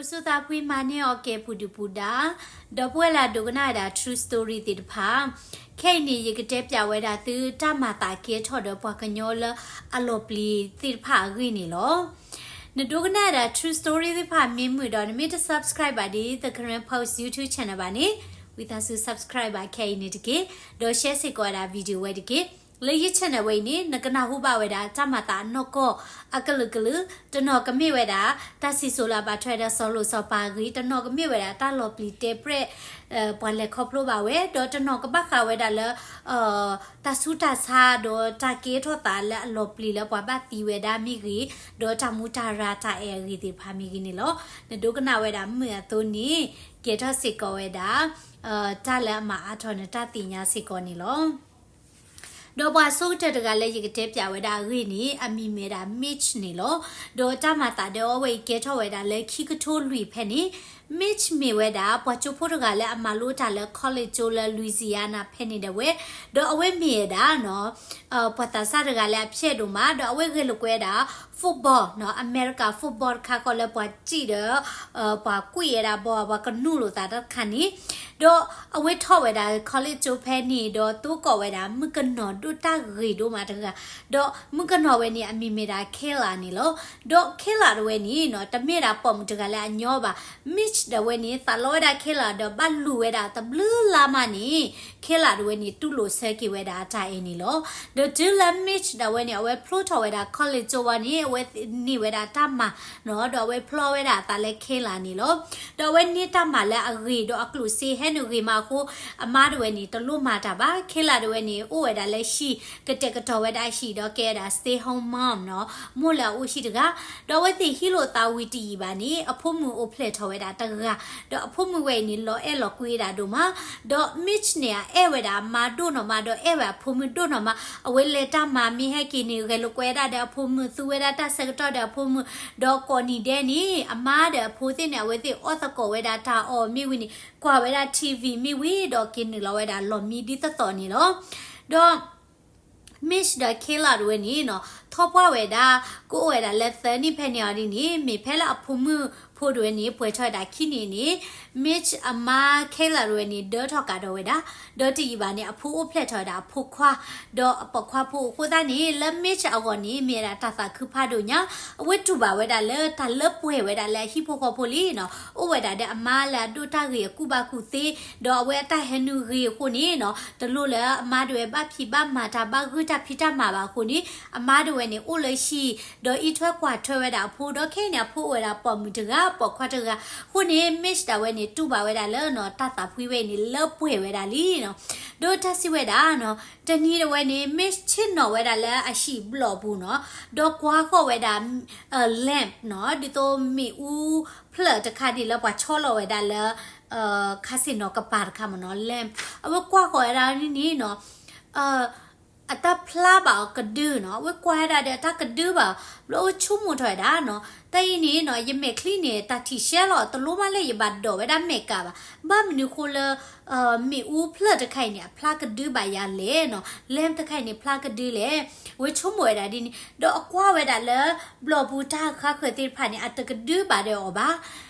ပစူးသးဖှံမၤန့ၢ်အီၤကဲပူၤဒုၣ်ပူၤဒါ, ဒီပုၢ်ဝဲၢ်လၢအဒိကနၣ်ဝဲဒၣ် True Story သ့ၣ်တဖၣ်, ခဲအံၤန့ၣ် ယကတဲပၠးဝဲဒၣ်သု တၢ်မၤသးကဲထီၣ်ဒီးပှၤကညီလၢအလီၤပျံၤသ့ၣ်တဖၣ်အဂ့ၢ်န့ၣ်လီၤ. နဒိကနၣ်ဝဲဒၣ် True Story သ့ၣ်တဖၣ်မ့ၢ်မုာ်ဒီး နမ့ၢ်တ subscribe ဘၣ်ဒ် The Karen Post YouTube channel ဘၣ်န့ၣ်, ဝံသးစူၤ subscribe ဘၣ်ခဲအံၤန့ၣ်တက့ၢ်, ဒီး share စ့ၢ်ကီးဝဲဒၣ် video ဝဲတက့ၢ်. လၢယ channel ဝဲအံၤန့ၣ် နကနၢ်ဟူဘၣ်ဝဲဒၣ် တၢ်မၤသးအနီၢ်ကီၢ်အကလုာ်ကလုာ်, တနီၤကမ့ၢ်ဝဲဒၣ် တၢ်စံၣ်စိၤလၢအဘၣ်ထွဲဒီးစီၤလိၤစီၤပၤအဂ့ၢ်, တနီၤကမ့ၢ်ဝဲဒၣ် တၢ်လီၤပျံၤတဲပြဲၣ် ပှၤလဲၤခီဖျိဘၣ်ဝဲ, ဒီးတနီၤကဘၣ်ဃးဝဲဒၣ်လၢ တၢ်ဆူးတၢ်ဆါဒီးတၢ်ကဲထီၣ်သးလၢအလီၤပျံၤလၢပှၤဘၣ်သံဝဲဒၣ်မ့ၢ်ဂ့ၤ, ဒီးတၢ်မူတၢ်ရၤတၢ်အဲၣ်အဂ့ၢ်သ့ၣ်တဖၣ်မ့ၢ်ဂ့ၤန့ၣ်လီၤ. နဒိကနၣ်ဝဲဒၣ်မုာ်အသိးန့ၣ် ကဲထီၣ်စ့ၢ်ကီးဝဲဒၣ် တၢ်လၢအမၤအါထီၣ်နတၢ်သ့ၣ်ညါစ့ၢ်ကီးန့ၣ်လီၤ. ဒီးပှၤဆိကတၢၢ်တဂၤလၢယကတဲပၠးဝဲဒၣ်အဂ့ၢ်န့ၣ် အမံၤမ့ၢ်ဝဲဒၣ် Mitch န့ၣ်လီၤ. ဒီးတၢ်မၤသးဒီးအီၤဝဲအံၤကဲထီၣ်ဝဲဒၣ်လၢခံကထိလွံၢ်ဖဲန့ၣ်, Mitch မ့ၢ်ဝဲဒၣ် ပှၤကၠိဖိတဂၤလၢအမၤလိတၢ်လၢ college ကၠိလၢ Louisiana ဖဲန့ၣ်ဒၣ်ဝဲ, ဒီးအဝဲမ့ၢ်ဝဲဒၣ် ပှၤသးစၢ်တဂၤလၢအဖျဲၣ်ဒိၣ်မး, ဒီးအဝဲဂဲၤလိာ်ကွဲဝဲဒၣ် football နီၤ, America football တခါဃီလၢပှၤစံၣ်ဒီး ပှၤကွံာ်ဝဲဒၣ်ဘီ ပှၤကနူာ်လိာ်သးတၢ်တခါန့ၣ်, ဒီးအဝဲထီၣ်ဝဲဒၣ် college ကၠိဖဲန့ၣ် ဒီးသကိးဝဲဒၣ် မုၣ်ကနီၤဒိၣ်တၢ်ဂ့ၤဒိၣ်မးတဂၤ, ဒီးမုၣ်ကနီၤဝဲန့ၣ် အမံၤမ့ၢ်ဒၣ် Kayla န့ၣ်လီၤ. ဒီး Kayla တဝဲန့ၣ်နီၤ တမ့ၢ်ဒၣ်ပိာ်မုၣ်တဂၤလၢအညီဘၣ်. Mitch ဒၣ်ဝဲန့ၣ် သးလီဝဲဒၣ် Kayla ဒီးဘၣ်လူၤဝဲဒၣ်တဘျုးလါမးန့ၣ် Kayla တဝဲန့ၣ် တူၢ်လိာ်ဆၢက့ၤဝဲဒၣ်အတၢ်အဲၣ်န့ၣ်လီၤ. ဒီးတုၤလၢ Mitch ဒၣ်ဝဲန့ၣ် အဝဲဖျိထီၣ်ဝဲဒၣ် college ကၠိဝံၤန့ၣ် အဝဲန့ၢ်ဝဲဒၣ်တၢ်မၤနီၤ, ဒီးအဝဲဖျီဝဲဒၣ်အသးလၢ Kayla န့ၣ်လီၤ. ဒီးအဝဲန့ၢ်တၢ်မၤလၢအဂ့ၤဒီးအကျိၣ်စ့ဟဲနုာ်ဂ့ၤမးအဃိ အမါတဝဲန့ၣ် တလိၣ်မၤတၢ်ဘၣ်. Kayla တဝဲန့ၣ် အိၣ်ဝဲဒၣ်လၢဟံၣ် ကတဲာ်ကတီၤဝဲဒၣ်အဟံၣ်ဒီးကဲဝဲဒၣ် stay home mom နီၤ, မိၢ်လၢအအိၣ်ဟံၣ်တဂၤ, ဒီးအဝဲသ့ၣ်ဟံးလိာ်သးဝံၤတယံာ်ဘၣ်န့ၣ် အဖိမုၣ်အိၣ်ဖျဲၣ်ထီၣ်ဝဲဒၣ်တဂၤ, ဒီးအဖိမုၣ်ဝဲအံၤန့ၣ် လီၤအဲၣ်လီၤကွံဝဲဒၣ်ဒိၣ်မး, ဒီး Mitch န့ၣ် အအဲၣ်ဝဲဒၣ်အမါဒိၣ်နီၢ်မး ဒီးအဲၣ်ဝဲအဖိမုၣ်ဒိၣ်နီၢ်မး, အဝဲလဲၤတၢ်မၤမ့ၢ်ဟဲက့ၤန့ၣ် ဂဲၤလိာ်ကွဲဒၣ်ဒီးအဖိမုၣ်, သူဝဲဒၣ်တၢ်ဆၢကတီၢ်ဒီးအဖိမုၣ်, ဒီးကိးနံၤဒဲးန့ၣ် အမါဒီးအဖိသ့ၣ်န့ၣ် အဝဲသ့ၣ်အီၣ်သကိးဝဲဒၣ်တၢ်အီၣ်မ့ၢ်ဝံၤန့ၣ် ကွၢ်ဝဲဒၣ် TV မ့ၢ်ဝံၤ ဒီးက့ၤနုာ်လီၤဝဲဒၣ်လီၢ်မံဒ်သိးသိးန့ၣ်လီၤ. ဒီး Mitch ဒီး Kayla တဝဲန့ၣ်နီၤ ထီၣ်ပှၢ်ဝဲဒၣ် ကအိၣ်ဝဲဒၣ်လၢသၢနံၣ်ဖဲန့ၣ်အီၤဒ်န့ၣ် မ့ၢ်ဖဲလၢအဖိမုၣ်ဖိတဝဲန့ၣ် ပှဲၤထီၣ်ဝဲဒၣ်ခံနံၣ်န့ၣ် Mitch အမါ Kayla တဝဲန့ၣ် ဒၢထီၣ်ကးဒီးဝဲဒၣ်, ဒီးတယံာ်ဘၣ်န့ၣ် အဖိအိၣ်ဖျဲၣ်ထီၣ်ဝဲဒၣ်အဖိခွါ, ဒီးအပိာ်ခွါဖိအဃိသတးန့ၣ် လၢ Mitch အဂီၢ်န့ၣ် မ့ၢ်ဝဲဒၣ်တၢ်သးခုဖးဒိၣ်ညါ, အဝဲတူၢ်ဘၣ်ဝဲဒၣ်လၢတၢ်လၢပှဲၤဝဲဒၣ်လၢအဟံၣ်ဖိဃီဖိလံနီၤ, အိၣ်ဝဲဒၣ်ဒီးအမါလၢအဒိၣ်တၢ်ဂ့ၤအကူၣ်ဘၣ်ကူၣ်သ့, ဒီးအဝဲအတၢ်ဟဲနုာ်ဂ့ၤအဃိန့ၣ်နီၤ တလိၣ်လၢအမါတဝဲဘၣ်ဖံးဘၣ်မၤတၢ်ဘၣ်ဂုၢ်တၢ်ဖံးတၢ်မၤဘၣ်အဃိန့ၣ် အမါတဝဲန့ၣ် အိၣ်လၢဟံၣ် ဒီးအံးထွဲကွၢ်ထွဲဝဲဒၣ်အဖိ, ဒီးခဲအံၤန့ၣ် အဖိအိၣ်ဝဲဒၣ်ပိာ်မုၣ်တဂၤ ပိာ်ခွါတဂၤ, အဃိန့ၣ် Mitch ဒၣ်ဝဲန့ၣ် တူၢ်ဘၣ်ဝဲဒၣ်လၢနီၤ တၢ်သးဖှံဝဲအံၤန့ၣ် လၢပှဲၤဝဲဒၣ်လံနီၤ, ဒီးတၢ်စံးဝဲဒၣ်နီၤ တနံၤတဝဲန့ၣ် Mitch ဆ့ၣ်နီၤဝဲဒၣ်လၢအဟံၣ်ဘျီၣ်ပူၤနီၤ, ဒီးကွၢ်ဃီၤဝဲဒၣ် lamp နီၤ, ဒ်သိးမ့ၣ်အူဖျၢၣ်တခါန့ၣ်လၢပှၤဆီလီၤဝဲဒၣ်လၢ ခါဆ့ၣ်နီၤကပၤတခါမ့ၢ်နီၤ lamp, အဝဲကွၢ်ဃီၤဝဲဒၣ်န့ၣ်နီၤ အတၢ်ဖျါဘၣ်အီၤကဒုနီၤ, အဝဲကွၢ်ဝဲဒၣ်ဒီးအတၢ်ကဒုဘၣ်အီၤ, ဘျီအဝဲဆိကမိၣ်ထီၣ်ဝဲဒၣ်နီၤ, တၢ်အံၤန့ၣ်နီၤ ယမဲာ်ချံန့ၣ် တၢ်ထံၣ်ရှဲလီၤ, တလိၣ်မးလၢယဘၣ်ဒိးဝဲဒၣ်မဲာ်ကးဘၣ်, ဘၣ်မနုၤဃိလၢ မ့ၣ်အူဖျၢၣ်တခါအံၤန့ၣ် အဖျါကဒုဘၣ်ယၤလဲၣ်နီၤ, lamp တခါအံၤန့ၣ် ဖျါကဒုလဲၣ်, အဝဲဆိကမိၣ်ဝဲဒၣ်ဒ်န့ၣ်, ဒီးအကွၢ်ဝဲဒၣ်လၢ ဘျီၣ်ပူၤတၢ်ဃါဃၢၤသ့ၣ်တဖၣ်န့ၣ် အတကဒုဘၣ်ဒီးအီၤဘၣ်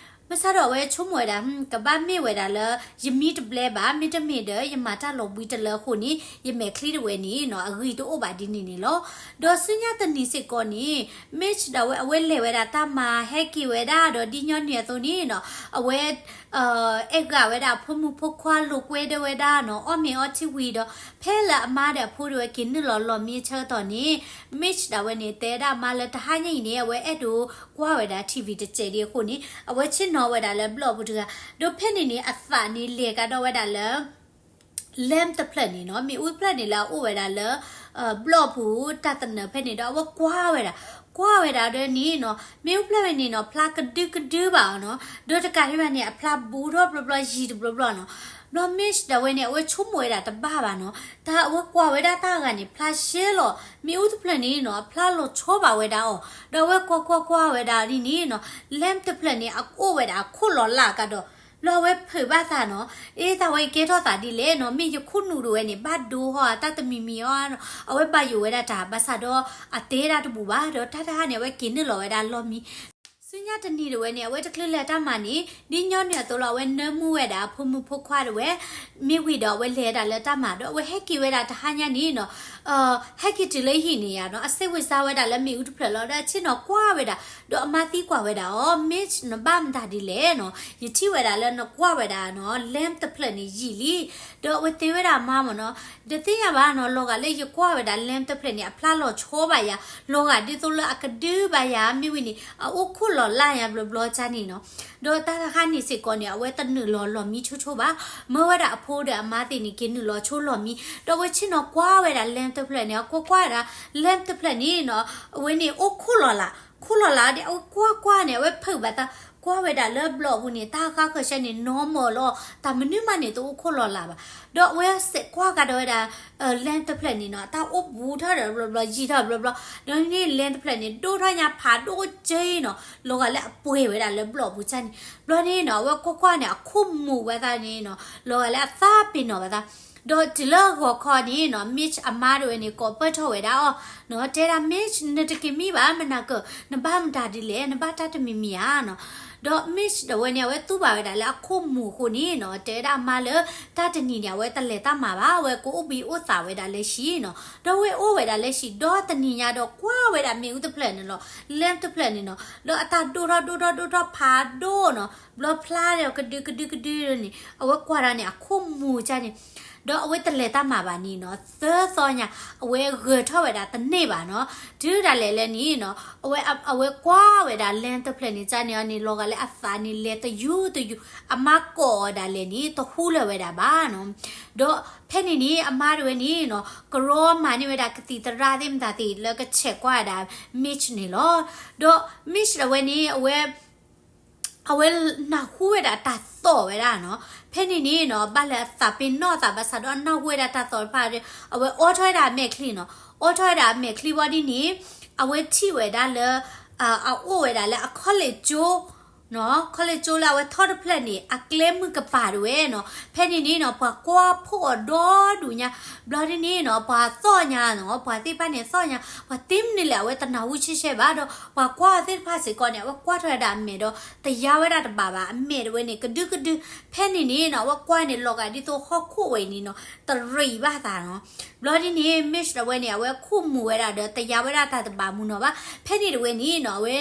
ဘၣ်ဆၣ်ဒီးအဝဲဆိကမိၣ်ဝဲဒၣ် ကဘၣ်မ့ၢ်ဝဲဒၣ်လၢ ယမံတဘျဲဘၣ်, မ့တမ့ၢ်ဒီး ယမၤတၢ်လီၤဘှံးတလၢအဃိန့ၣ် ယမဲာ်ချံတဝဲန့ၣ်နီၤ အဂံၢ်တအိၣ်ဘၣ်ဒ်န့ၣ်န့ၣ်လီၤ. ဒီးဆူညါတနံၤစ့ၢ်ကီးန့ၣ် Mitch ဒၣ်ဝဲ အဝဲလဲၤဝဲဒၣ်တၢ်မၤဟဲက့ၤဝဲဒၣ် ဒီးဒ်ညီနုၢ်အသိးန့ၣ်နီၤ အဝဲ အဲၣ်ဂၢၢ်ဝဲဒၣ်အဖိမုၣ်ဖိခွါလိာ်ကွဲဒၣ်ဝဲဒၣ်နီၤ အီၣ်မ့ၤအီထံဝံၤဒီး ဖဲလၢအမါဒီးအဖိတဝဲက့ၤနုာ်လီၤလီၢ်မံအဆၢကတီၢ်န့ၣ် Mitch ဒၣ်ဝဲန့ၣ် တဲဒၣ်အမါလၢတဟါညါအံၤန့ၣ် အဝဲအဲၣ်ဒိးကွၢ်ဝဲဒၣ် ထံၣ်ဝံၤ တစဲးဒံးအဃိန့ၣ် အဝဲဆ့ၣ်နီၤဝဲဒၣ်လၢဘျီၣ်ပူၤတဂၤ ဒီးဖဲန့ၣ်န့ၣ် အသးန့ၣ်လဲၤကဒီးဝဲဒၣ်လၢ lamp တဖျၢၣ်န့ၣ်နီၤ မ့ၣ်အူတဖျၢၣ်န့ၣ်လၢအအိၣ်ဝဲဒၣ်လၢ ဘျီၣ်ပူၤတၢ်သနၢၣ်ဖဲန့ၣ်ဒီး အဝဲကွၢ်ဝဲဒၣ် ကွၢ်ဝဲဒၣ်ဒီးန့ၣ်နီၤ မ့ၣ်အူဖျၢၣ်ဝဲန့ၣ်နီၤ ဖျါကဒုကဒုဘၣ်အီၤနီၤ ဒီးတကးဒံးဘၣ်န့ၣ် အဖျါဘူးထီၣ်ဘျီဘျီ ယံာ်တဘျီဘျီနီၤ ဘျီ Mitch ဒၣ်ဝဲန့ၣ် အဝဲဆိကမိၣ်ဝဲဒၣ်တဘၣ်ဘၣ်နီၤ တၢ်အဝဲကွၢ်ဝဲဒၣ်တၢ်အဂၤန့ၣ် ဖျါရှဲလီၤ မ့ၣ်အူတဖျၢၣ်န့ၣ်နီၤ အဖျါလီၤဆီဘၣ်ဝဲဒၣ်အီၤ ဒီးအဝဲကွၢ်ကွၢ်ကွၢ်ဝဲဒၣ်ဒ်န့ၣ်နီၤ lamp တဖျၢၣ်န့ၣ် အအိၣ်ဝဲဒၣ်အခိၣ်လီၤလၢ်ကဒီး ဘျီအဝဲဖုးဘၣ်သးနီၤ အ့ တၢ်ဝဲအံၤကဲထီၣ်သးဒ်လဲၣ်နီၤ မ့ၢ်ယခိၣ်နူာ်တဝဲန့ၣ် ဘၣ်ဒိဟီၣ် တၢ်တမံၤမံၤအီၤ အဝဲဘၣ်ယိၣ်ဝဲဒၣ်တၢ် ဘၣ်ဆၣ်ဒီးအတဲဒၣ်တဘူၣ်ဘၣ် ဒီးတၢ်တဟါန့ၣ် အဝဲက့ၤနုာ်လီၤဝဲဒၣ်လီၢ်မံ ဆူညါတနံၤတဝဲန့ၣ် အဝဲတချုးလဲၤတၢ်မၤန့ၣ် ဒ်ညီနုၢ်အသိးလီၤ အဝဲနၢမူဝဲဒၣ်အဖိမုၣ်ဖိခွါတဝဲ မ့ၢ်ဝံၤဒီးအဝဲလဲၤဒၣ်လၢတၢ်မၤ ဒီးအဝဲဟဲက့ၤဝဲဒၣ်တဟါညါန့ၣ်နီၤ ဟဲက့ၤတုၤလၢဟံၣ်န့ၣ်ယါနီၤ အစ့ဝ့ၤစါဝဲဒၣ်လၢမ့ၣ်အူတဖျၢၣ်လီၤ ဒီးအဆ့ၣ်နီၤကွၢ်ဝဲဒၣ် ဒီးအမါသံကွၢ်ဝဲဒၣ်အီၤ Mitch နဘၣ်မတၤဒ်လဲၣ်နီၤ ယထံၣ်ဝဲဒၣ်လၢနကွၢ်ဝဲဒၣ်နီၤ lamp တဖျၢၣ်န့ၣ်ယံာ်လံ ဒီးအဝဲတဲဝဲဒၣ်အမါမ့ၢ်နီၤ တသ့ၣ်ညါဘၣ်နီၤ လီၤဂာ်လၢယကွၢ်ဝဲဒၣ် lamp တဖျၢၣ်န့ၣ် အဖျါလီၤဆီဘၣ်ယၤ လီၤဂာ်ဒ်သိးလၢအကဒုဘၣ်ယၤ မ့ၢ်ဝံၤန့ၣ် အအိၣ်ခိၣ်လီၤလၢ်ညါဘျီဘျီကၢ်န့ၣ်နီၤ ဒီးတၢ်တခါန့ၣ်စ့ၢ်ကီးန့ၣ် အဝဲတနုာ်လီၤလီၢ်မံဆိဆိဘၣ် မၢဝဲဒၣ်အဖိဒီးအမါသ့ၣ်န့ၣ် က့ၤနုာ်လီၤဆိလီၢ်မံ ဒီးအဝဲဆ့ၣ်နီၤကွၢ်ဝဲဒၣ် lamp တဖျၢၣ်န့ၣ် အကွၢ်ကွၢ်ဝဲဒၣ် lamp တဖျၢၣ်န့ၣ်နီၤ အဝဲန့ၣ်အိၣ်ခိၣ်လီၤလၢ် ခိၣ်လီၤလၢ်ဒီး အဝဲကွၢ်ကွၢ်န့ၣ် အဝဲဖုးဘၣ်သး ကွၢ်ဝဲဒၣ်လၢဘျီၣ်ပူၤန့ၣ် တၢ်ဃါဃၢၤဆဲန့ၣ် နီၢ်မီၢ်လီၤ တၢ်မနုၤမးန့ၣ် တအိၣ်ခိၣ်လီၤလၢ်ဘၣ် ဒီးအဝဲစဲးကွၢ်ကဒီးဝဲဒၣ် lamp တဖျၢၣ်န့ၣ်နီၤ တၢ်အိၣ်ဘူးထီၣ်ဒီးဘျီဘျီ ယံာ်ထီၣ်ဘျီဘျီ ဒီးန့ၣ် lamp တဖျၢၣ်န့ၣ် ဒိၣ်ထီၣ်ညါဖးဒိၣ်ကၢ်နီၤ လီၤဂာ်လၢအပှဲၤဝဲဒၣ်လၢဘျီၣ်ပူၤကၢ်န့ၣ် ဘျီန့ၣ်နီၤ အဝဲကွၢ်ကွၢ်န့ၣ် အခိၣ်မူၤဝဲသးန့ၣ်နီၤ လီၤဂာ်လၢအသးပ့ၤနီၣ်ဝဲသး ဒီးတုၤလၢဂီၤခီန့ၣ်နီၤ Mitch အမါတဝဲန့ၣ် ကိးပၢၢ်ထီၣ်ဝဲဒၣ်အီၤ တဲဒၣ် Mitch နတက့ၤမံဘၣ် မနၤကၢၢ် နဘၣ်မတၤဒ်လဲၣ် နဘၣ်တၢ်တမံၤမံၤဧါနီၤ ဒီး Mitch တဝဲန့ၣ် အဝဲသူဘၣ်ဝဲဒၣ်လၢအခိၣ်မူၤအဃိန့ၣ်နီၤ တဲဝဲဒၣ်အမါလၢ တၢ်တနံၤန့ၣ် အဝဲတလဲၤတၢ်မၤဘၣ် အဝဲကအိၣ်ဘှံးအိၣ်သါဝဲဒၣ်လၢဟံၣ်နီၤ ဒီးအဝဲအိၣ်ဝဲဒၣ်လၢဟံၣ် ဒီတနံၤညါဒီးကွၢ်ဝဲဒၣ်မ့ၣ်အူတဖျၢၣ်န့ၣ်လီၤ lamp တဖျၢၣ်န့ၣ်နီၤ ဒီးအတၢ်ဒိၣ်ထီၣ်ဒိၣ်ထီၣ်ဒိၣ်ထီၣ်ဖးဒိၣ်နီၤ ဘျီဖျါဒီးကဒုကဒုကဒုန့ၣ် အဝဲကွၢ်ဒီးန့ၣ် အခိၣ်မူၤကၢ်န့ၣ် ဒီးအဝဲတလဲၤတၢ်မၤဘၣ်န့ၣ်နီၤ သၢသီညါ အဝဲဂဲၤထီၣ်ဝဲဒၣ်တန့ၢ်ဘၣ်နီၤ တုၤဒၣ်လဲာ်လၢန့ၣ်နီၤ အဝဲ အဝဲကွၢ်ဝဲဒၣ် lamp တဖျၢၣ်န့ၣ် ကၢ်န့ၣ်အီၤန့ၣ် လီၤဂာ်လၢအသးန့ၣ် လဲၤတယူၤတယူၤ အမါကိးအီၤဒၣ်လဲာ်န့ၣ် တဟူလၢၤဝဲဒၣ်ဘၣ်နီၤ ဒီးဖဲန့ၣ်န့ၣ် အမါတဝဲန့ၣ်နီၤ ကရီမၤန့ၢ်ဝဲဒၣ်ကသံၣ်သရၣ်သ့ၣ်မတၤသ့ၣ်လၢကဆဲးကွၢ်ဝဲဒၣ် Mitch န့ၣ်လီၤ ဒီး Mitch တဝဲန့ၣ် အဝဲ အဝဲနၢ်ဟူဝဲဒၣ်တၢ်သီၣ်ဝဲဒၣ်နီၤ ဖဲန့ၣ်န့ၣ်နီၤ ဘၣ်လၢအသးပ့ၤနီၣ်အသးဘၣ်ဆၣ်ဒီးအနၢ်ဟူဝဲဒၣ်တၢ်သီၣ်တဖၣ်ဒီး အဝဲအိးထီၣ်ဝဲဒၣ်အမဲာ်ချံနီၤ အိးထီၣ်ဝဲဒၣ်အမဲာ်ချံဝံၤဒ်န့ၣ် အဝဲထံၣ်ဝဲဒၣ်လၢ အအိၣ်ဝဲဒၣ်လၢအခီၣ်လ့ၣ်ကၠိ ခီၣ်လ့ၣ်ကၠိလၢအဝဲထီၣ်တဖျၢၣ်န့ၣ် အကျဲမုၢ်ကပၤတဝဲနီၤ ဖဲန့ၣ်န့ၣ်နီၤ ပှၤကွၢ်ဖှိၣ်အီၤဒီဒူၣ်ညါ ဘျီဒ်န့ၣ်နီၤ ပှၤသီၣ်ညါနီၤ ပှၤသ့ၣ်တဖၣ်န့ၣ်သီၣ်ညါ ပှၤတ့မနုၤလဲၣ် အဝဲတနၢ်ဟူဆံးဆံးဘၣ်ဒီး ပှၤကွၢ်အီၤသ့ၣ်တဖၣ်စ့ၢ်ကီးန့ၣ် အဝဲကွၢ်ထီၣ်ဝဲဒၣ်အမဲာ်ဒီး တယါဝဲဒၣ်တဘၣ်ဘၣ် အမဲာ်တဝဲန့ၣ် ကဒုကဒု ဖဲန့ၣ်န့ၣ်နီၤ အဝဲကွၢ်န့ၣ် လီၤဂာ်ဒ်သိးဟီၣ်ခိၣ်ဝဲအံၤန့ၣ်နီၤ တရံးဘၣ်သးနီၤ ဘျီဒ်န့ၣ် Mitch တဝဲန့ၣ် အဝဲခိၣ်မူၤဝဲဒၣ်ဒီး တယါဝဲဒၣ်တၢ်တဘၣ်မူနီၤဘၣ် ဖဲန့ၣ်တဝဲန့ၣ်နီၤ အဝဲ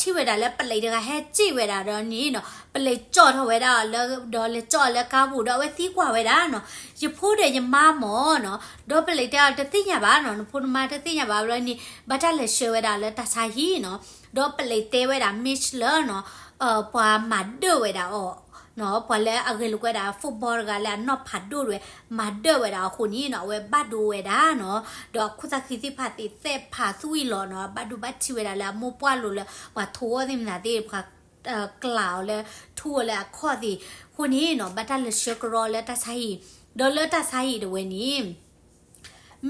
ထံၣ်ဝဲဒၣ်လၢပလံးတဂၤဟဲစံၣ်ဝဲဒၣ်ဒီးန့ၣ်နီၤ ပလံးကၠီၣ်ထီၣ်ဝဲဒၣ်အီၤလၢ ဒီးလဲၤကၠီၣ်အီၤလၢကါပူၤဒီး အဝဲသံကွၢ်ဝဲဒၣ်နီၤ ယဖိဒီးယမါမ့ၢ်နီၤ ဒီးပလံးတဲအီၤတသ့ၣ်ညါဘၣ်နီၤ နဖိနမါတသ့ၣ်ညါဘၣ်ဘျီန့ၣ် ဘၣ်တၢ်လဲၤဆှၢဝဲဒၣ်လၢတၢ်ဆါဟံၣ်နီၤ ဒီးပလံးတဲဝဲဒၣ် Mitch လၢနီၤ ပှၤမၤဒၢၣ်ဝဲဒၣ်အီၤ ပှၤလၢအဂဲၤလိာ်ကွဲဒၣ် football တဂၤလၢအနီၢ်ဖးဒိၣ်တဝဲ မၤဒၢၣ်ဝဲဒၣ်အဃိန့ၣ်နီၤ အဝဲဘၣ်ဒိဝဲဒၣ်နီၤ ဒီးအခိၣ်သၣ်ဃံသ့ၣ်တဖၣ်သ့ၣ်သဲးဖးသူအံၤလီၤနီၤ ဘၣ်ဒိဘၣ်ထံးဝဲဒၣ်လၢအမိၢ်ပှၢ်လိၤလၢ ပှၤထိးအီၣ်သ့ၣ်မနုၤသ့ၣ် ပှၤကျးအီၤလၢ ထူအီၤလၢအခီၣ်သ့ၣ် အဃိန့ၣ်နီၤ ဘၣ်တၢ်လဲၤဆှၢကရီလၢတၢ်ဆါဟံၣ် ဒီးလၢတၢ်ဆါဟံၣ်တဝဲန့ၣ်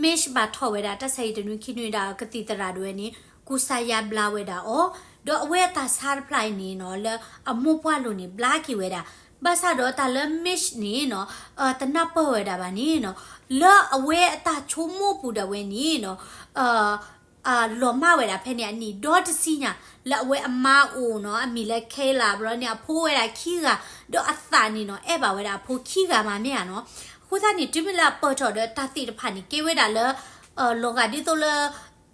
Mitch ဘၣ်ထီၣ်ဝဲဒၣ်တၢ်ဆါဟံၣ်တနွံခံနွံဒီးကသံၣ်သရၣ်တဝဲန့ၣ် ကူစါယါဘျါဝဲဒၣ်အီၤ ဒီးအဝဲအတၢ်ဆါတဖျၢၣ်အံၤန့ၣ်နီၤ လၢအမိၢ်ပှၢ်လိၤန့ၣ် ဘျါက့ၤဝဲဒၣ် ဘၣ်ဆၣ်ဒီးတၢ်လၢ Mitch န့ၣ်နီၤ တနၢ်ပၢၢ်ဝဲဒၣ်ဘၣ်န့ၣ်နီၤ လၢအဝဲအတၢ်ဆိကမိၣ်ပူၤဒၣ်ဝဲန့ၣ်နီၤ လီၤမၢ်ဝဲဒၣ်ဖဲန့ၣ်အနံၣ်ဒီတဆံညါ လၢအဝဲအမါအိၣ်နီၤ အမံၤလၢ Kayla ဘျီန့ၣ် အဖိဝဲဒၣ်ခံဂၤ ဒီးအသးန့ၣ်နီၤ အဲၣ်ဘၣ်ဝဲဒၣ်အဖိခံဂၤမးမ့ၢ်ဧါနီၤ အဃိသတးန့ၣ် တုၤမ့ၢ်လၢအပၢၢ်ထီၣ်ဒီးတၢ်သ့ၣ်တဖၣ်န့ၣ် ကဲဝဲဒၣ်လၢ လီၤဂာ်ဒ်သိးလၢ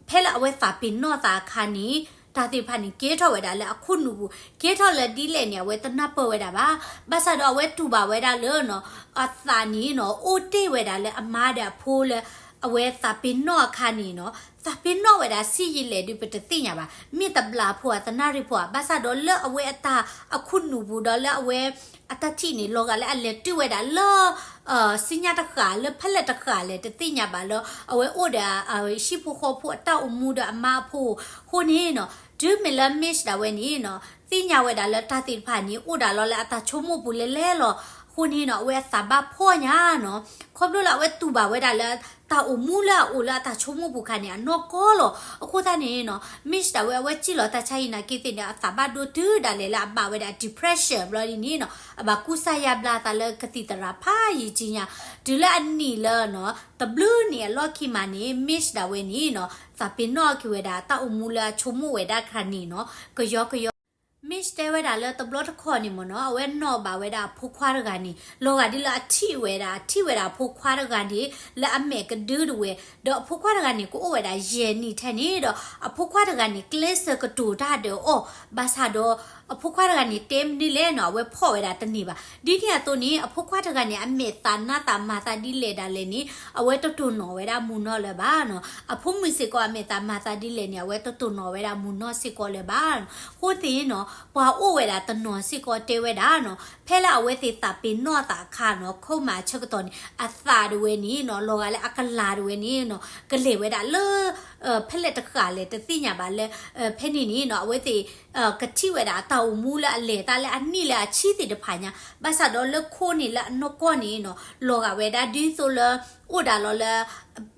ဖဲလၢအဝဲသးပ့ၤနီၣ်သးအခါန့ၣ် တၢ်သ့ၣ်တဖၣ်န့ၣ် ကဲထီၣ်ဝဲဒၣ်လၢအခိၣ်နူာ်ပူၤ ကဲထီၣ်လၢဒ်လဲၣ်န့ၣ် အဝဲတနၢ်ပၢၢ်ဝဲဒၣ်ဘၣ်. ဘၣ်ဆၣ်ဒီးအဝဲတူၢ်ဘၣ်ဝဲဒၣ်လၢနီၤ အသးန့ၣ်နီၤ အိၣ်တ့ၢ်ဝဲဒၣ်လၢအမါဒီးအဖိလၢ အဝဲသးပ့ၤနီၣ်အခါန့ၣ်နီၤ သးပ့ၤနီၣ်ဝဲဒၣ်ဆံးယံာ်လဲၣ်ဒုးပတသ့ၣ်ညါဘၣ်. မ့ၢ်တဘျီဖိဧါ တနၣ်ရံၣ်ဖိဧါ ဘၣ်ဆၣ်ဒီးလၢအဝဲအတၢ်အခိၣ်နူာ်ပူၤဒီးလၢအဝဲအတၢ်ထံၣ်န့ၣ် လီၤဂာ်လၢအလဲၤတုၤဝဲဒၣ်လၢ စံညါတဃၣ် လၢဖဲလဲၣ်တဃၣ်လဲၣ် တသ့ၣ်ညါဘၣ်လၢ အဝဲအိၣ်ဒီး ဟံၣ်ဖိဃီဖိအတၢ်အိၣ်မူဒီးအမါအဖိအဃိန့ၣ်နီၤ တုၤမ့ၢ်လၢ Mitch ဒၣ်ဝဲန့ၣ်နီၤ သ့ၣ်ညါဝဲဒၣ်လၢတၢ်သ့ၣ်တဖၣ်န့ၣ် အိၣ်ဒၣ်လီၤလၢအတၢ်ဆိကမိၣ်ပူၤလဲၤလဲၤလီၤ. အဃိန့ၣ်နီၤ အဝဲအသးဘၣ်ဖှီၣ်ညါနီၤ ခီဖျိလၢအဝဲတူၢ်ဘၣ်ဝဲဒၣ်လၢ တၢ်အိၣ်မူလၢအအိၣ်လၢအတၢ်ဆိကမိၣ်ပူၤခါန့ၣ် အနီၢ်ကီၢ်လီၤ. အဃိသတးန့ၣ်နီၤ Mitch ဒၣ်ဝဲအဝဲစံၣ်လီၤတၢ်ဆါဟံၣ်နာ်က့သ့ၣ်န့ၣ် အသးဘၣ်ဒိတုၤဒၣ်လဲာ်လၢအဘၣ်ဝဲဒၣ် depression ဘျီဒ်န့ၣ်နီၤ အဘၣ်ကူစါယါဘျါသးလၢကသံၣ်သရၣ်ဖးယံာ်ကၠံညါ တုၤလၢအနံၣ်လၢနီၤ တဘျုးနံၣ်အလီၢ်ခံမးန့ၣ် Mitch ဒၣ်ဝဲန့ၣ်နီၤ သးပ့ၤနီၣ်က့ၤဝဲဒၣ် တၢ်အိၣ်မူလၢအဆိကမိၣ်ဝဲဒၣ်ခါန့ၣ်နီၤ ကယီကယီ Mitch တဲဝဲဒၣ်လၢတဘျီတခီၣ်န့ၣ်မ့ၢ်နီၤ အဝဲနီၣ်ဘၣ်ဝဲဒၣ်အဖိခွါတဂၤန့ၣ် လီၤဂာ်ဒ်လၢအထံၣ်ဝဲဒၣ် အထံၣ်ဝဲဒၣ်အဖိခွါတဂၤန့ၣ် လၢအမဲာ်ကဒုတဝဲ ဒီးအဖိခွါတဂၤန့ၣ် ကအိၣ်ဝဲဒၣ်ယဲၢ်နံၣ်ထဲန့ၣ်ဒီး အဖိခွါတဂၤန့ၣ် ကျဲးစၢးကတိၤတၢ်ဒီးအီၤ ဘၣ်ဆၣ်ဒီး အဖိခွါတဂၤန့ၣ် တဲမနုၤလဲၣ်နီၤ အဝဲဖီၣ်ဝဲဒၣ်တန့ၢ်ဘၣ်. ဒ်န့ၣ်အသိးန့ၣ် အဖိခွါတဂၤန့ၣ် အမဲာ်သးနါသးမၤသးဒ်လဲၣ်ဒၣ်လဲာ်န့ၣ် အဝဲတတိၢ်နီၣ်ဝဲဒၣ်မုၢ်နီၢ်လၢၤဘၣ်နီၤ. အဖိမုၣ်စ့ၢ်ကီး အမဲာ်သးမၤသးဒ်လဲၣ်န့ၣ် အဝဲတတိၢ်နီၣ်ဝဲဒၣ်မုၢ်နီၢ်စ့ၢ်ကီးလၢၤဘၣ်နီၤ. အဃိသ့ၣ်နီၤ ပှၤအိၣ်ဝဲဒၣ်တနီၤစ့ၢ်ကီးတဲဝဲဒၣ်နီၤ ဖဲလၢအဝဲသ့ၣ်သးပ့ၤနီၣ်အသးအခါနီၤ ခိၣ်မးဆၢကတီၢ်န့ၣ် အသးတဝဲန့ၣ်နီၤ လီၤဂာ်လၢအကလၤတဝဲန့ၣ်နီၤ ကလဲၤဝဲဒၣ်လၢ ဖဲလဲၣ်တဃၣ်လဲၣ်တသ့ၣ်ညါဘၣ်လၢ ဖဲန့ၣ်န့ၣ်နီၤ အဝဲသ့ၣ် ကထံၣ်ဝဲဒၣ်အတၢ်အိၣ်မူလၢအလဲၤတၢ်လၢအနံၣ်လၢအဆံသ့ၣ်တဖၣ်ညါ ဘၣ်ဆၣ်ဒီးလၢခိန့ၣ်လၢအနီၢ်ကီၢ်န့ၣ်နီၤ လီၤဂာ်ဝဲဒၣ်ဒ်သိးလၢ အိၣ်ဒၣ်လီၤလၢ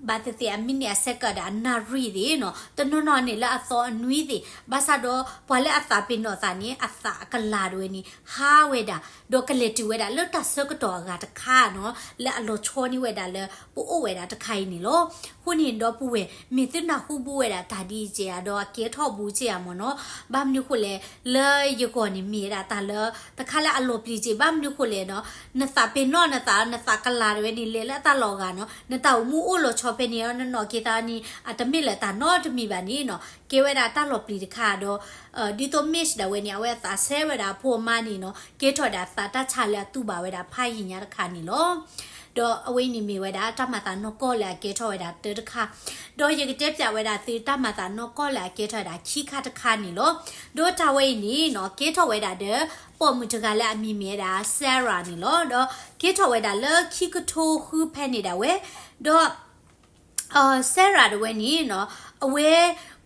ဘၣ်သ့ၣ်သ့ၣ်အမံးနံးအစဲးကၢးဒီးအနၣ်ရံၣ်သ့ၣ်နီၤ တနီၤနီၤန့ၣ်လၢအသီအနွံသ့ၣ် ဘၣ်ဆၣ်ဒီးပှၤလၢအသးပ့ၤနီၣ်သးန့ၣ် အသးအကလၤတဝဲန့ၣ် ဟးဝဲဒၣ် ဒီးကလဲၤတုၤဝဲဒၣ်လၢတၢ်ဆၢကတီၢ်အဂၤတခါနီၤ လၢအလီၤဆီန့ၢ်ဝဲဒၣ်လၢ ပအိၣ်ဝဲဒၣ်တခါအံၤန့ၣ်လီၤ. အဃိန့ၣ်ဒီပုၢ်ဝဲၢ် မ့ၢ်သုနၢ်ဟူဘူးဝဲဒၣ်တၢ်ဒ်အံၤက့ၤဧါ ဒီးအကဲထီၣ်ဘူးက့ၤဧါမ့ၢ်နီၤ ဘၣ်မနုၤဃိလဲၣ် လၢယဂီၢ်န့ၣ်မ့ၢ်ဝဲဒၣ်တၢ်လၢ တခါလၢအလီၤပျံၤက့ၤ ဘၣ်မနုၤဃိလဲၣ်နီၤ နသးပ့ၤနီၣ်နသး နသးကလၤတဝဲန့ၣ် လဲၤလၢအတၢ်လီၢ်အဂၤနီၤ နတၢ်အိၣ်မူအိၣ်လီၤဆီဖဲန့ၣ် နနီၢ်က့ၤသးန့ၣ် အတမ့ၢ်လၢတၢ်နီတမံၤဘၣ်န့ၣ်နီၤ ကဲဝဲဒၣ်တၢ်လီၤပျံၤတခါဒီး ဒ်သိး Mitch ဒၣ်ဝဲန့ၣ် အဝဲအသးဆဲးဝဲဒၣ်အဖိအမါန့ၣ်နီၤ ကဲထီၣ်ဒၣ်သးတၢ်ဆါလၢအတူၢ်ဘၣ်ဝဲဒၣ်ဖးယံာ်ညါတခါန့ၣ်လီၤ. ဒီးအဝဲအံၤန့ၣ်မ့ၢ်ဝဲဒၣ်တၢ်မၤသးနီၢ်ကီၢ်လၢအကဲထီၣ်ဝဲဒၣ်တၢ်တခါ ဒီးယကတဲပၠးဝဲဒၣ်သုတၢ်မၤသးနီၢ်ကီၢ်လၢအကဲထီၣ်ဝဲဒၣ်ခံခါတခါန့ၣ်လီၤ. ဒီးတၢ်ဝဲအံၤန့ၣ်နီၤ ကဲထီၣ်ဝဲဒၣ်ဒီး ပိာ်မုၣ်တဂၤလၢအမံၤမ့ၢ်ဝဲဒၣ် Sarah န့ၣ်လီၤ. ဒီးကဲထီၣ်ဝဲဒၣ်လၢခံကထိဃုဖဲန့ၣ်ဒၣ်ဝဲ ဒီး Sarah တဝဲန့ၣ်နီၤ အဝဲ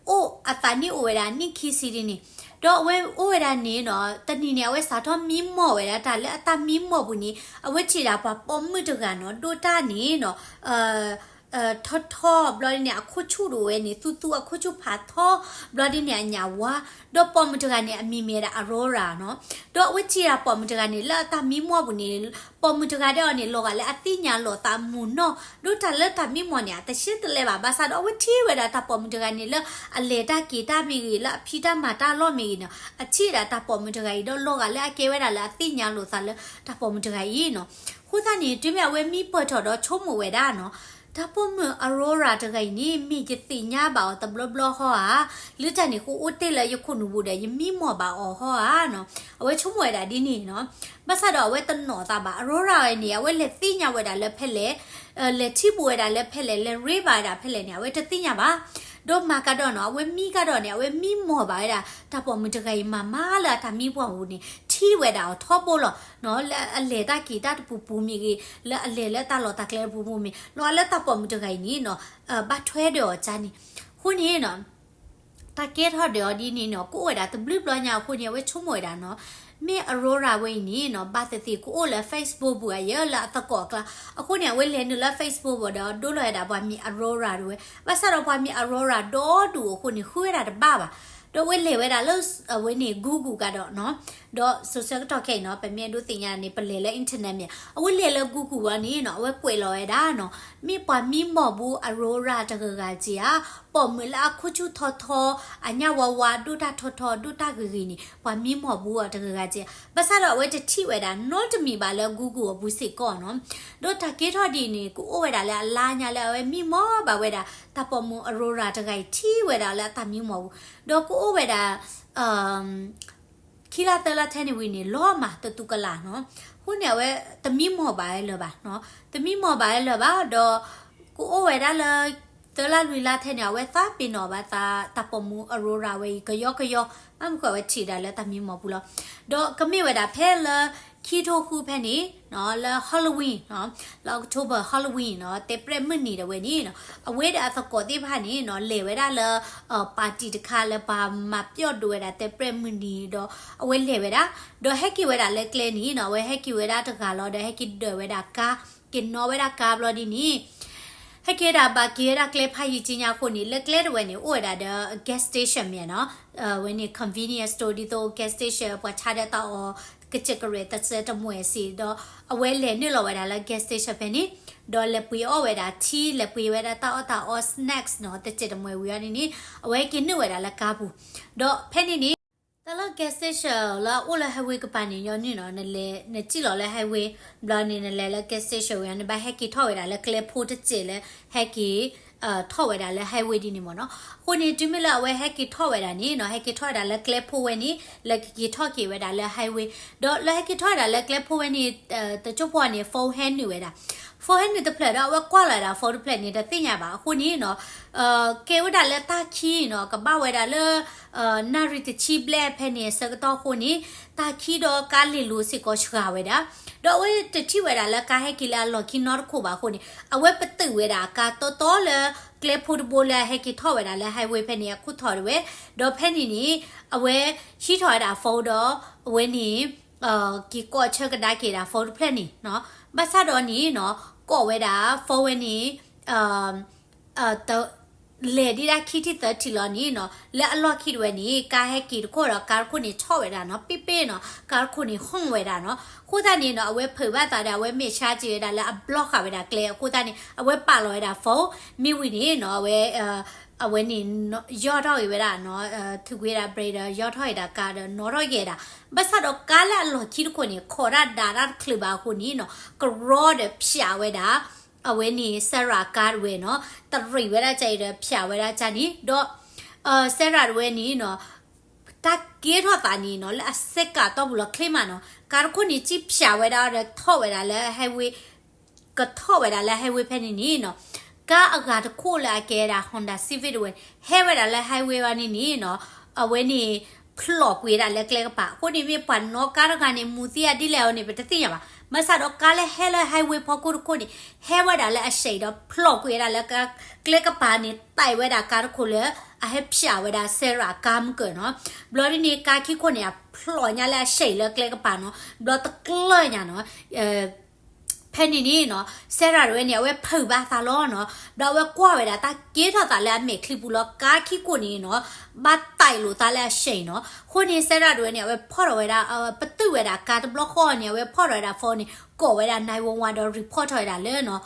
အိၣ်အသးနံၣ်အိၣ်ဝဲဒၣ်နံၣ်ခံဆံဒ်န့ၣ် ဒီးအဝဲအိၣ်ဝဲဒၣ်န့ၣ်နီၤ တနံၤန့ၣ် အဝဲစးထီၣ်မံမီၢ်ဝဲဒၣ်တၢ်လၢအတၢ်မံမီၢ်ပူၤန့ၣ် အဝဲထံၣ်ဒၣ်ပှၤပိာ်မုၣ်တဂၤနီၤ ဒိၣ်တၢ်န့ၣ်နီၤ ထီထီဘျီဒ်န့ၣ် အခိၣ်ဆူၣ်တဝဲန့ၣ် သူသူအခိၣ်ဆူၣ်ဖးထီ ဘျီဒ်န့ၣ်အညၣ်ဝါ ဒီးပိာ်မုၣ်တဂၤန့ၣ် အမံၤမ့ၢ်ဝဲဒၣ် Aurora နီၤ ဒီးအဝဲထံၣ်ဒၣ်ပိာ်မုၣ်တဂၤန့ၣ် လၢအတၢ်မံမီၢ်ပူၤန့ၣ် ပိာ်မုၣ်တဂၤဒဲးအီၤန့ၣ် လီၤဂာ်လၢအသ့ၣ်ညါလိာ်သးမုၢ်နီၢ် ဒိၣ်တၢ်လၢတၢ်မံမီၢ်န့ၣ် အတရှဲတလဲဘၣ် ဘၣ်ဆၣ်ဒီးအဝဲထံၣ်ဝဲဒၣ်တၢ်ပိာ်မုၣ်တဂၤန့ၣ် လၢအလဲၤတၢ်က့ၤတၢ်မ့ၢ်ဂ့ၤ လၢအဖံးတၢ်မၤတၢ်အလီၢ်မ့ၢ်ဂ့ၤနီၤ အထံၣ်ဝဲဒၣ်တၢ်ပိာ်မုၣ်တဂၤအံၤ ဒီးလီၤဂာ်လၢအကဲဝဲဒၣ်လၢအသ့ၣ်ညါလိာ်သးလၢတၢ်ပိာ်မုၣ်တဂၤအံၤနီၤ အဃိသတးန့ၣ် တုၤမ့ၢ်အဝဲမံပၢၢ်ထီၣ်ဒီးဆိကမိၣ်ဝဲဒၣ်နီၤ တၢ်ပိာ်မုၣ် Aurora တဂၤအံၤန့ၣ် မ့ၢ်ယသ့ၣ်ညါဘၣ်အီၤတဘျီဘျီဟီဧါ, လၢတၢ်န့ၣ်ဃိအိၣ်တ့ၢ်လၢယခိၣ်နူာ်ပူၤဒီး ယမံမီၢ်ဘၣ်အီၤဟီဧါနီၤ. အဝဲဆိကမိၣ်ဝဲဒၣ်ဒ်န့ၣ်နီၤ. ဘၣ်ဆၣ်ဒီးအဝဲတနီၣ်သးဘၣ် Aurora ဝဲန့ၣ် အဝဲလဲၤသ့ၣ်ညါဝဲဒၣ်လၢဖဲလဲၣ်, လဲၤထံၣ်ဘူးဝဲဒၣ်လၢဖဲလဲၣ်, လဲၤရ့ဘၣ်ဝဲဒၣ်ဖဲလဲၣ်န့ၣ် အဝဲတသ့ၣ်ညါဘၣ်. ဒီးမၤကဒီးနီၤ အဝဲမံကဒီးန့ၣ် အဝဲမံမီၢ်ဘၣ်ဝဲဒၣ် တၢ်ပိာ်မုၣ်တဂၤအံၤမၤမၤလၢအတၢ်မံပှၢ်ပူၤန့ၣ် ထံၣ်ဝဲဒၣ်အီၤထီဘိလီၤ. လၢအလဲၤတၢ်က့ၤတၢ်တပူၤပူၤမ့ၢ်ဂ့ၤ, လၢအလဲၤလၢတၢ်လီၢ်တၢ်ကျဲတပူၤပူၤမ့ၢ် လီၤလၢတၢ်ပိာ်မုၣ်တဂၤအံၤန့ၣ်နီၤ ဘၣ်ထွဲဒီးအီၤကါန့ၣ်. အဃိန့ၣ်နီၤ တၢ်ကဲထီၣ်ဒီးအီၤဒ်န့ၣ်နီၤ ကအိၣ်ဝဲဒၣ်တဘျုးဘျီညါအဃိန့ၣ် အဝဲဆိကမိၣ်ဝဲဒၣ်နီၤ မ့ၢ် Aurora ဝဲအံၤန့ၣ်နီၤ ဘၣ်သ့ၣ်သ့ၣ်ကအိၣ်လၢ Facebook ပူၤဧါ ယဲလၢအသကိးအကျါ. အဃိန့ၣ် အဝဲလဲၤနုာ်လၢ Facebook ပူၤဒီးဒိလီၤဝဲဒၣ်ပှၤမံၤ Aurora တဝဲ. ဘၣ်ဆၣ်ဒီးပှၤမံၤ Aurora ဒီဒူၣ်အဃိန့ၣ် ဃုဝဲဒၣ်တဘၣ်ဘၣ်. ဒီးအဝဲလဲၤဝဲဒၣ်လၢ အဝဲန့ၣ် Google ကဒီးနီၤ. ဒီးစိၤဆၢကတီၢ်ခဲအံၤနီၤ ပမ့ၢ်အဲၣ်ဒိးသ့ၣ်ညါန့ၣ် ပလဲၤလၢ internet မ့ၢ်ဧါ. အဝဲလဲၤလၢ Google ဝဲန့ၣ်နီၤ အဝဲကွဲးလီၤဝဲဒၣ်နီၤ မ့ၢ်ပှၤမံမီၢ်ဘူး Aurora တဂၤဂၤက့ဧါ. ပိာ်မုၣ်လၢအခိၣ်ဆူၣ်ထီထီ အညၣ်ဝါဝါ ဒိၣ်တၢ်ထီထီ ဒိၣ်တၢ်ဂ့ၤဂ့ၤန့ၣ် ပှၤမံမီၢ်ဘူးအီၤတဂၤဂၤက့ဧါ. ဘၣ်ဆၣ်ဒီးအဝဲတထံၣ်ဝဲဒၣ်နီတမံၤဘၣ်လၢ Google အပူၤစ့ၢ်ကီးနီၤ. ဒီးတၢ်ကဲထီၣ်ဒ်န့ၣ် ကအိၣ်ဝဲဒၣ်လၢအလါညါလၢအဝဲမံမီၢ်ဘၣ်ဝဲဒၣ် တၢ်ပိာ်မုၣ် Aurora တဂၤအံၤထံၣ်ဝဲဒၣ်လၢအတၢ်မံမီၢ်ဘူး. ဒီးကအိၣ်ဝဲဒၣ် ခံလါသၢလါထဲန့ၣ်ဝံၤန့ၣ် လီၤမၢ်တတူၢ်ကလာ်နီၤ. အဃိန့ၣ် အဝဲတမံမီၢ်ဘၣ်ဝဲလၢၤဘၣ်, တမံမီၢ်ဘၣ်ဝဲလၢၤဘၣ်. ဒီးကအိၣ်ဝဲဒၣ်လၢ သၢလါလွံၢ်လါထဲန့ၣ် အဝဲသးပ့ၤနီၣ်ဘၣ်သး တၢ်ပိာ်မုၣ် Aurora ဝဲအံၤ ကယီကယီ, ဘၣ်မနုၤဃိအဝဲထံၣ်ဒၣ်လၢတၢ်မံမီၢ်ပူၤလီၤ. ဒီးကမ့ၢ်ဝဲဒၣ်ဖဲလၢ ခံထိဃုဖဲန့ၣ် လၢ Halloween လၢ October Halloween နီၤ တဲးပြဲၣ်မုၢ်နံၤတဝဲန့ၣ်နီၤ အဝဲဒီးအသကိးသ့ၣ်တဖၣ်န့ၣ်နီၤ လဲၤဝဲဒၣ်လၢ party တခါလၢပှၤမၤပျီၣ်ဒိဝဲဒၣ်တဲးပြဲၣ်မုၢ်နံၤ ဒီးအဝဲလဲၤဝဲဒၣ်, ဒီးဟဲက့ၤဝဲဒၣ်လၢကျဲန့ၣ်နီၤ အဝဲဟဲက့ၤဝဲဒၣ်တဂၤလီၤ ဒီးဟဲက့ၤဒၢးဝဲဒၣ်ကါ, က့ၤနီၣ်ဝဲဒၣ်ကါဘျီဒ်န့ၣ် ဟဲက့ၤဝဲဒၣ်ဘၣ်က့ၤဝဲဒၣ်ကျဲဖးယံာ်က့ညါအဃိန့ၣ် လၢကျဲတဝဲန့ၣ် အိၣ်ဝဲဒၣ်ဒီး gas station မ့ၢ်နီၤ, ဝဲန့ၣ် convenience store ဒ်သိး gas station ပှၤဆါဒီးတၢ်အီၣ် ကစၢၢ်ကရဲၣ်တစဲးတမှဲၢ်စ့ၢ်ဒီး အဝဲလဲၤနုာ်လီၤဝဲဒၣ်လၢ gas station ဖဲန့ၣ်, ဒီးလဲၤပှ့ၤအီၣ်ဝဲဒၣ်ထံ လဲၤပှ့ၤဝဲဒၣ်တၢ်အီၣ်တၢ်အီ snacks နီၤ တစဲးတမှဲၢ်ဝံၤအီၤန့ၣ်န့ၣ် အဝဲက့ၤနုာ်ဝဲဒၣ်လၢကါပူၤ, ဒီးဖဲန့ၣ်န့ၣ် တၢ်လၢ gas station လၢအအိၣ်လၢ highway ကပၤန့ၣ် ညီနုၢ်နီၤ, နလဲၤ နစံၣ်လီၤလၢ highway ဘျီန့ၣ် နလဲၤလၢ gas station ဝဲ နဘၣ်ဟဲက့ၤထီၣ်ဝဲဒၣ်လၢကျဲဖိတစဲးလၢ ဟဲက့ၤ ထီၣ်ဝဲဒၣ်လၢ highway ဒ်န့ၣ်မ့ၢ်နီၤ. အဃိန့ၣ် တုၤမ့ၢ်လၢအဝဲဟဲက့ၤထီၣ်ဝဲဒၣ်န့ၣ်နီၤ, ဟဲက့ၤထီၣ်ဝဲဒၣ်လၢကျဲဖိဝဲန့ၣ် လဲၤက့ၤထီၣ်က့ၤဝဲဒၣ်လၢ highway ဒီးလၢဟဲက့ၤထီၣ်ဝဲဒၣ်လၢကျဲဖိဝဲန့ၣ် တကၠိၢ်ဖိန့ၣ် phone ဟဲနုာ်ဝဲဒၣ်, phone ဟဲနုာ်တဖျၢၣ်ဒီး အဝဲကွၢ်လီၤဝဲဒၣ် phone တဖျၢၣ်န့ၣ် တသ့ၣ်ညါဘၣ်. အဃိန့ၣ်နီၤ ကဲဝဲဒၣ်လၢတၢ်ခံနီၤ ကဘၣ်ဝဲဒၣ်လၢ နၣ်ရံၣ်တဆံဘျဲၣ်ဖဲန့ၣ်အဆၢကတီၢ်အဃိန့ၣ် တၢ်ခံဒီးကါလ့ၤလိၤစ့ၢ်ကီးစှၤဝဲဒၣ်, ဒီးအဝဲတထံၣ်ဝဲဒၣ်လၢကါဟဲက့ၤလၢအလီၢ်ခံနီတခိၣ်ဘၣ်အဃိန့ၣ် အဝဲပတုာ်ဝဲဒၣ်ကါတီတီလၢကျဲဖိတဘိလၢအဟဲက့ၤထီၣ်ဝဲဒၣ်လၢ highway ဖဲန့ၣ် အခိၣ်ထီၣ်တဝဲ, ဒီးဖဲန့ၣ်န့ၣ် အဝဲဟံးထီၣ်ဝဲဒၣ် phone ဒီး အဝဲန့ၣ် က့ၤကိးဆၢကဒါက့ၤဒၣ် phone တဖျၢၣ်န့ၣ်နီၤ, ဘၣ်ဆၣ်ဒီးန့ၣ်နီၤ ကိးဝဲဒၣ် phone ဝဲန့ၣ် တ လဲၤဒ်ဒၣ်ခံထံၣ်သၢထံၣ်လီၤန့ၣ်နီၤ လၢအလီၢ်ခံတဝဲန့ၣ် ကါဟဲက့ၤတခိၣ်ဒီး ကါတခိၣ်န့ၣ်ဆီၣ်ဝဲဒၣ်နီၤ ပ့ၣ်ပ့ၣ်နီၤ ကါတခိၣ်န့ၣ် honk ဝဲဒၣ်နီၤ. အဃိသတးန့ၣ်နီၤ အဝဲဖုးဘၣ်သးဒီး အဝဲမဲာ်ဆှးစ့ၢ်ဝဲဒၣ်လၢအဘျီဃာ်ဝဲဒၣ်ကျဲ အဃိသတးန့ၣ် အဝဲပာ်လီၤဝဲဒၣ် phone မ့ၢ်ဝံၤန့ၣ်နီၤ အဝဲ အဝဲန့ၣ် ယီၢ်ထီၣ်က့ၤဝဲဒၣ်နီၤ ထုးကွံာ်ဝဲဒၣ် brake ဒီး ယီၢ်ထီၣ်က့ၤဒၣ်ကါဒီး နီၣ်ထီၣ်က့ၤဒၣ်, ဘၣ်ဆၣ်ဒီးကါလၢအလီၢ်ခံတခိၣ်န့ၣ် ခိးဒၣ်ဒါတၢ်တချုးဘၣ်အဃိန့ၣ်နီၤ ကရီဒီးဖျးဝဲဒၣ် အဝဲန့ၣ် Sarah ကါတဝဲနီၤ, တရံးဝဲဒၣ်ကါအံၤဒီးဖျးဝဲဒၣ်ကါန့ၣ် ဒီး Sarah တဝဲန့ၣ်နီၤ တၢ်ကဲထီၣ်သးန့ၣ်နီၤ လၢအစဲးကးတီၢ်ပူၤလီၤချ့မးနီၤ ကါတခိၣ်န့ၣ် ကံၣ်ဖျးဝဲဒၣ်ဒီးထီၣ်ဝဲဒၣ်လၢ highway ကထီၣ်ဝဲဒၣ်လၢ highway ဖဲန့ၣ်န့ၣ်နီၤ ကါအဂၤတခိၣ်လၢအကဲဒၣ် Honda Civic တဝဲ ဟဲဝဲဒၣ်လၢ highway ဝဲန့ၣ်န့ၣ်နီၤ အဝဲန့ၣ် ဖျိးကွံာ်ဝဲဒၣ်လၢကျဲကပၤ အဃိန့ၣ်မ့ၢ်ပှၤနီၣ်ကါတဂၤန့ၣ် မူၤသံအဒ်လဲၣ်အီၤန့ၣ် ပတသ့ၣ်ညါဘၣ်. ဘၣ်ဆၣ်ဒီးကါလၢဟဲလၢ highway ဖီခိၣ်တခိၣ်န့ၣ် ဟဲဝဲဒၣ်လၢအစဲးဒီးဖျိးကွံာ်ဝဲဒၣ်လၢ ကျဲကပၤန့ၣ် တဲာ်ဝဲဒၣ်ကါတခိၣ်လၢ အဟဲဖျးဝဲဒၣ် Sarah ကါမုၢ်ကၢၢ်နီၤ. ဘျီဒ်န့ၣ် ကါခံခိၣ်န့ၣ် အဖျိးညါလၢအစဲးလၢကျဲကပၤနီၤ ဘျီတကျၢၢ်ညါနီၤ ဖဲန့ၣ်န့ၣ်နီၤ Sarah တဝဲန့ၣ် အဝဲဖုးဘၣ်သးလီၤနီၤ ဘျီအဝဲကွၢ်ဝဲဒၣ်တၢ်ကဲထီၣ်သးလၢအမဲာ်ချံပူၤလီၤ ကါခံခိၣ်န့ၣ်နီၤ ဘၣ်တဲာ်လိာ်သးလၢအစဲးနီၤ. အဃိန့ၣ် Sarah တဝဲန့ၣ် အဝဲဖီၣ်ထီၣ်ဝဲဒၣ် ပတုာ်ဝဲဒၣ်ကါတဘျီဃီန့ၣ် အဝဲဖီၣ်ထီၣ်ဝဲဒၣ် phone န့ၣ် ကိးဝဲဒၣ် nine one one ဒီး report ထီၣ်ဝဲဒၣ်လၢနီၤ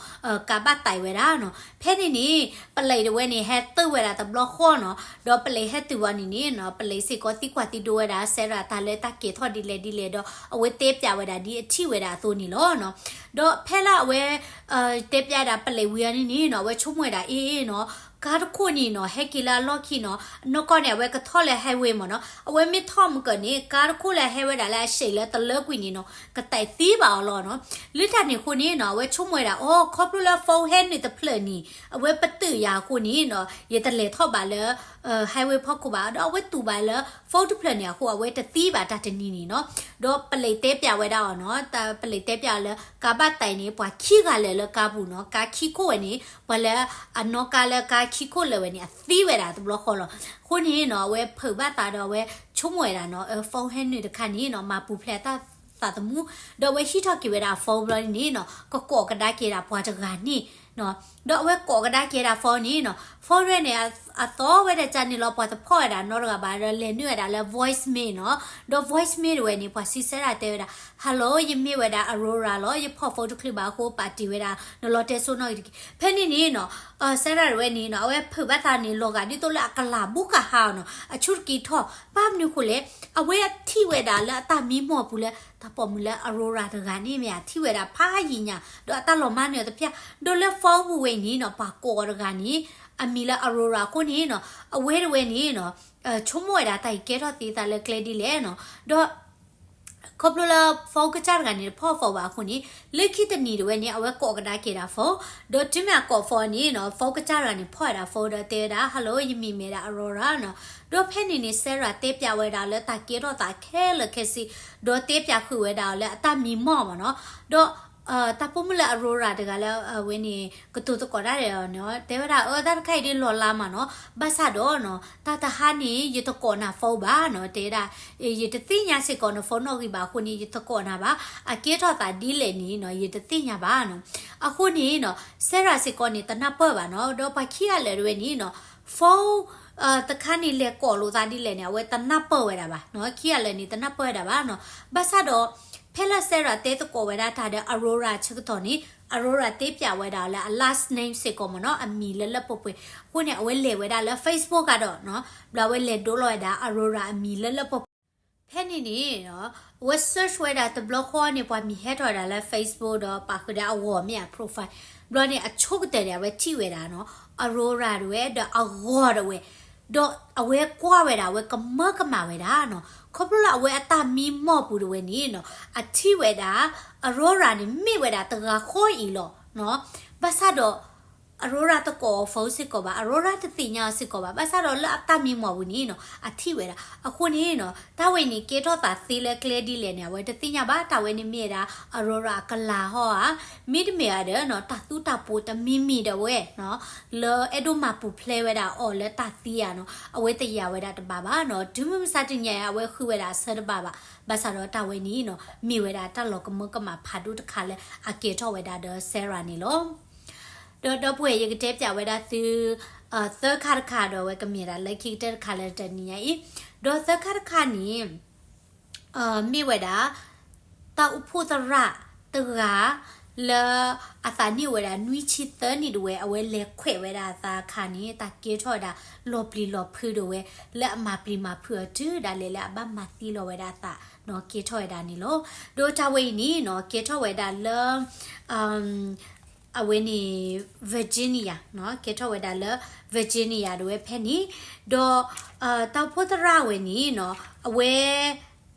ကါဘၣ်တဲာ်ဝဲဒၣ်နီၤ. ဖဲန့ၣ်န့ၣ် ပလံးတဝဲန့ၣ် ဟဲတုာ်ဝဲဒၣ်တဘျီဃီနီၤ ဒီးပလံးဟဲတုာ်ဝဲန့ၣ်န့ၣ်နီၤ ပလံးစ့ၢ်ကီးသံကွၢ်သံဒိးဝဲဒၣ် Sarah တၢ်လၢတၢ်ကဲထီၣ်ဒ်လဲၣ်ဒ်လဲၣ်ဒီး အဝဲတဲပျးဝဲဒၣ်ဒ်အထံၣ်ဝဲဒၣ်အသိးန့ၣ်လီၤနီၤ. ဒီးဖဲလၢအဝဲ တဲပျးဒၣ်ပလံးဝံၤအီၤန့ၣ်န့ၣ်နီၤ အဝဲဆိကမိၣ်ဝဲဒၣ်အ့ၣ်နီၤ ကါတခိၣ်န့ၣ်နီၤ ဟဲက့ၤလၢအလီၢ်ခံနီၤ နီၢ်ကီၢ်န့ၣ် အဝဲကထီၣ်လၢ highway မ့ၢ်နီၤ အဝဲမ့ၢ်ထီၣ်မုၢ်ကၢၢ်န့ၣ် ကါတခိၣ်လၢဟဲဝဲဒၣ်လၢအစဲးလၢတလၢကွံာ်န့ၣ်နီၤ ကတဲာ်သံဘၣ်အီၤလီၤနီၤ. လၢတၢ်န့ၣ်အဃိန့ၣ်နီၤ အဝဲဆိကမိၣ်ဝဲဒၣ် အိ ခီဖျိလၢ phone ဟဲနုာ်တဖျၢၣ်န့ၣ် အဝဲပတုာ်ယၤအဃိန့ၣ်နီၤ ယတလဲၤထီၣ်ဘၣ်လၢ highway ဖီခိၣ်ဘၣ် ဒီးအဝဲတူၢ်ဘၣ်လၢ phone တဖျၢၣ်န့ၣ်အဃိ အဝဲတသံဘၣ်တၢ်တနံၤန့ၣ်နီၤ. ဒီးပလံးတဲပျးဝဲဒၣ်အီၤနီၤ ပလံးတဲပျးအီၤလၢ ကါဘၣ်တဲာ်န့ၣ် ပှၤခံဂၤလၢာ်လၢကါပူၤနီၤ ကါခံခိၣ်ဝဲန့ၣ် ပှၤလၢအနီၣ်ကါလၢကါခံခိၣ်လၢာ်ဝဲန့ၣ် အသံဝဲဒၣ်တဘျီဃီလီၤ. အဃိန့ၣ်နီၤ အဝဲဖုးဘၣ်သးဒီးအဝဲဆိကမိၣ်ဝဲဒၣ်နီၤ phone ဟဲနုာ်တခါန့ၣ်နီၤ မၤပူၤဖျဲးအတၢ်သးသမူ ဒီးအဝဲဟံးထီၣ်က့ၤဝဲဒၣ်အ phone ဘျီန့ၣ်နီၤ ကကိးကဒါက့ၤဒၣ်ပှၤတဂၤန့ၣ် ဒီးအဝဲကိးကဒါက့ၤဒၣ် phone န့ၣ်နီၤ phone ဝဲန့ၣ် အသီဝဲဒၣ်ကန့ၣ်လီၤ ပှၤတဖီၣ်ဝဲဒၣ်နီတဂၤဘၣ် ဒီးလဲၤနုာ်ဝဲဒၣ်လၢ voicemail နီၤ ဒီး voicemail တဝဲန့ၣ် ပှၤစံးဆၢဒၣ်တဲဝဲဒၣ် Hello ယမ့ၢ်ဝဲဒၣ် Aurora လီၤ ယဖီၣ် phone တချုးဘၣ်အဃိ ပာ်တ့ၢ်ဝဲဒၣ် နလီၤတဲစိနီၣ်ဂံၢ်တက့ၢ်. ဖဲန့ၣ်န့ၣ်နီၤ Sarah တဝဲန့ၣ်နီၤ အဝဲဖုးဘၣ်သးန့ၣ် လီၤဂာ်ဒ်သိးလၢအကလၤဘူးကဟါအီၤနီၤ အဆူၣ်တက့ၤထီၣ် ဘၣ်မနုၤဃိလဲၣ် အဝဲထံၣ်ဝဲဒၣ်လၢအတၢ်မံမီၢ်ပူၤလၢ တၢ်ပိာ်မုၣ်လၢ Aurora တဂၤန့ၣ်မ့ၢ် ထံၣ်ဝဲဒၣ်ဖးယံာ်ညါ ဒီးအတၢ်လီၤမၢ်နၢၤတဖျၢၣ် ဒီးလၢ phone ပူၤဝဲအံၤန့ၣ်နီၤ ပှၤကိးအီၤတဂၤန့ၣ် အမံၤလၢ Aurora အဃိန့ၣ်နီၤ အဝဲတဝဲန့ၣ်နီၤ ဆိကမိၣ်ဝဲဒၣ်တၢ်အံၤကဲထီၣ်သ့သးလၢကျဲဒ်လဲၣ်နီၤ ဒီး ခီဖျိလၢ phone ကစၢ်တဂၤန့ၣ် တဖီၣ် phone ဘၣ်အဃိန့ၣ် လၢခံတနံၤတဝဲန့ၣ် အဝဲကိးကဒါက့ၤဒၣ် phone ဒီးတုၤမ့ၢ်အကိး phone န့ၣ်နီၤ phone ကစၢ်တဂၤန့ၣ် ဖီၣ်ဝဲဒၣ် phone ဒီးတဲဝဲဒၣ် Hello ယမံၤမ့ၢ်ဒၣ် Aurora နီၤ ဒီးဖဲန့ၣ်န့ၣ် Sarah တဲပျးဝဲဒၣ်လၢတၢ်ကဲထီၣ်သးခဲလၢာ်ခဲဆ့ ဒီးတဲပျးဃုာ်ဝဲဒၣ်အီၤလၢအတၢ်မံမီၢ်မ့ၢ်နီၤ ဒီး တၢ်ပိာ်မုၣ်လၢ Aurora တဂၤလၢအဝဲန့ၣ် ကတိၤသကိးတၢ်ဒီးနီၤ တဲဝဲဒၣ် အၢ တၢ်တခါအံၤဒ်လီၤလါမးနီၤ ဘၣ်ဆၣ်ဒီးနီၤ တၢ်တဟါန့ၣ် ယတကိးနၤ phone ဘၣ်နီၤ တဲဝဲဒၣ် ယတသ့ၣ်ညါစ့ၢ်ကီးန phone နီၣ်ဂံၢ်ဘၣ်အဃိန့ၣ် ယတကိးနၤဘၣ် အကဲထီၣ်သးဒ်လဲၣ်န့ၣ်နီၤ ယတသ့ၣ်ညါဘၣ်နီၤ အဃိန့ၣ်နီၤ Sarah စ့ၢ်ကီးန့ၣ် တနၢ်ပၢၢ်ဘၣ်နီၤ ဒီးပှၤခံဂၤလၢာ်တဝဲန့ၣ်နီၤ phone တခါန့ၣ် လဲၤကိးလိာ်သးဒ်လဲၣ်န့ၣ် အဝဲတနၢ်ပၢၢ်ဝဲဒၣ်ဘၣ်နီၤ ခံဂၤလၢာ်န့ၣ် တနၢ်ပၢၢ်ဝဲဒၣ်ဘၣ်နီၤ ဘၣ်ဆၣ်ဒီး ဖဲလၢ Sarah တဲသကိးဝဲဒၣ်တၢ်ဒီး Aurora ဆၢကတီၢ်န့ၣ် Aurora တဲပျးဝဲဒၣ်လၢအ last name စ့ၢ်ကီးမ့ၢ်နီၤ အမံၤလၢလၢပှဲၤပှဲၤ အဃိန့ၣ် အဝဲလဲၤဝဲဒၣ်လၢ Facebook ကဒီးနီၤ ဘျီအဝဲလဲၤဒိလီၤဝဲဒၣ် Aurora အမံၤလၢလၢပှဲၤပှဲၤ ဖဲန့ၣ်န့ၣ် အဝဲ search ဝဲဒၣ်တဘျီဃီန့ၣ် ပှၤမံၤဟဲထီၣ်ဝဲဒၣ်လၢ Facebook ဒီးပာ်ဃုာ်ဒီးအဂီၢ်မ့ၢ်ဧါ profile ဘျီန့ၣ် အဆိကတၢၢ်န့ၣ် အဝဲထံၣ်ဝဲဒၣ်နီၤ Aurora တဝဲ ဒီးအဂီၢ်တဝဲ ဒီးအဝဲကွၢ်ဝဲဒၣ် အဝဲကမၢကမၣ်ဝဲဒၣ်နီၤ ခီဖျိလၢအဝဲအတၢ်မံမီၢ်ပူၤတဝဲန့ၣ်နီၤ အထံၣ်ဝဲဒၣ် Aurora န့ၣ် မ့ၢ်ဝဲဒၣ်တဂၤဃီအံၤလီၤနီၤ ဘၣ်ဆၣ်ဒီး Aurora တကိးအီၤ phone စ့ၢ်ကီးဘၣ် Aurora တသ့ၣ်ညါအီၤစ့ၢ်ကီးဘၣ် ဘၣ်ဆၣ်ဒီးလၢအတၢ်မံမီၢ်ပူၤန့ၣ်နီၤ အထံၣ်ဝဲဒၣ် အဃိန့ၣ်နီၤ တၢ်ဝဲန့ၣ် ကဲထီၣ်သးသ့လၢကျဲဒ်လဲၣ်န့ၣ် အဝဲတသ့ၣ်ညါဘၣ် တၢ်ဝဲန့ၣ်မ့ၢ်ဝဲဒၣ် Aurora အကလၤဟီဧါ မ့တမ့ၢ်ဧါဒီးနီၤ တၢ်သူတၢ်ပိးတမံၤမံၤဒၣ်ဝဲနီၤ လၢအဲၣ်ဒိးမၤပူၤဖျဲးဝဲဒၣ်အီၤလၢတၢ်သံဧါနီၤ အဝဲတယာ်ဝဲဒၣ်တဘၣ်ဘၣ်နီၤ တုၤမုၢ်မဆါတနံၤအံၤ အဝဲဃုဝဲဒၣ်အဆၢတဘၣ်ဘၣ် ဘၣ်ဆၣ်ဒီးတၢ်ဝဲန့ၣ်နီၤ မ့ၢ်ဝဲဒၣ်တၢ်လီၤကမၢကမၣ်ဖးဒိၣ်တခါလၢအကဲထီၣ်ဝဲဒၣ်ဒီး Sarah န့ၣ်လီၤ. ဒီးဒီပုၢ်ဝဲၢ် ယကတဲပၠးဝဲဒၣ်သု သၢခါတခါဒီး အဝဲကမ့ၢ်ဒၣ်လၢခံကတၢၢ်တခါလၢတနံၤညါအံၤ, ဒီးသၢခါတခါန့ၣ် မ့ၢ်ဝဲဒၣ် တၢ်အိၣ်ဖှိၣ်သရၣ်တဂၤ လၢအသးနံၣ်အိၣ်ဝဲဒၣ်နွံဆံသၢနံၣ်တဝဲ အဝဲလဲၤခွဲးဝဲဒၣ်အသးအခါန့ၣ် တၢ်ကဲထီၣ်ဝဲဒၣ်လီၤပျံၤလီၤဖုးဒၣ်ဝဲ လၢအမၤပျံၤမၤဖုးအီၤတုၤဒၣ်လဲာ်လၢအဘၣ်မၤသံလီၤဝဲဒၣ်အသး ကဲထီၣ်ဝဲဒၣ်န့ၣ်လီၤ. ဒီးတၢ်ဝဲအံၤန့ၣ်နီၤ ကဲထီၣ်ဝဲဒၣ်လၢ အဝဲန့ၣ် Virginia နီၤ ကဲထီၣ်ဝဲဒၣ်လၢ Virginia ဒၣ်ဝဲဖဲန့ၣ်, ဒီး တၢ်အိၣ်ဖှိၣ်သရၣ်ဝဲန့ၣ်နီၤ အဝဲ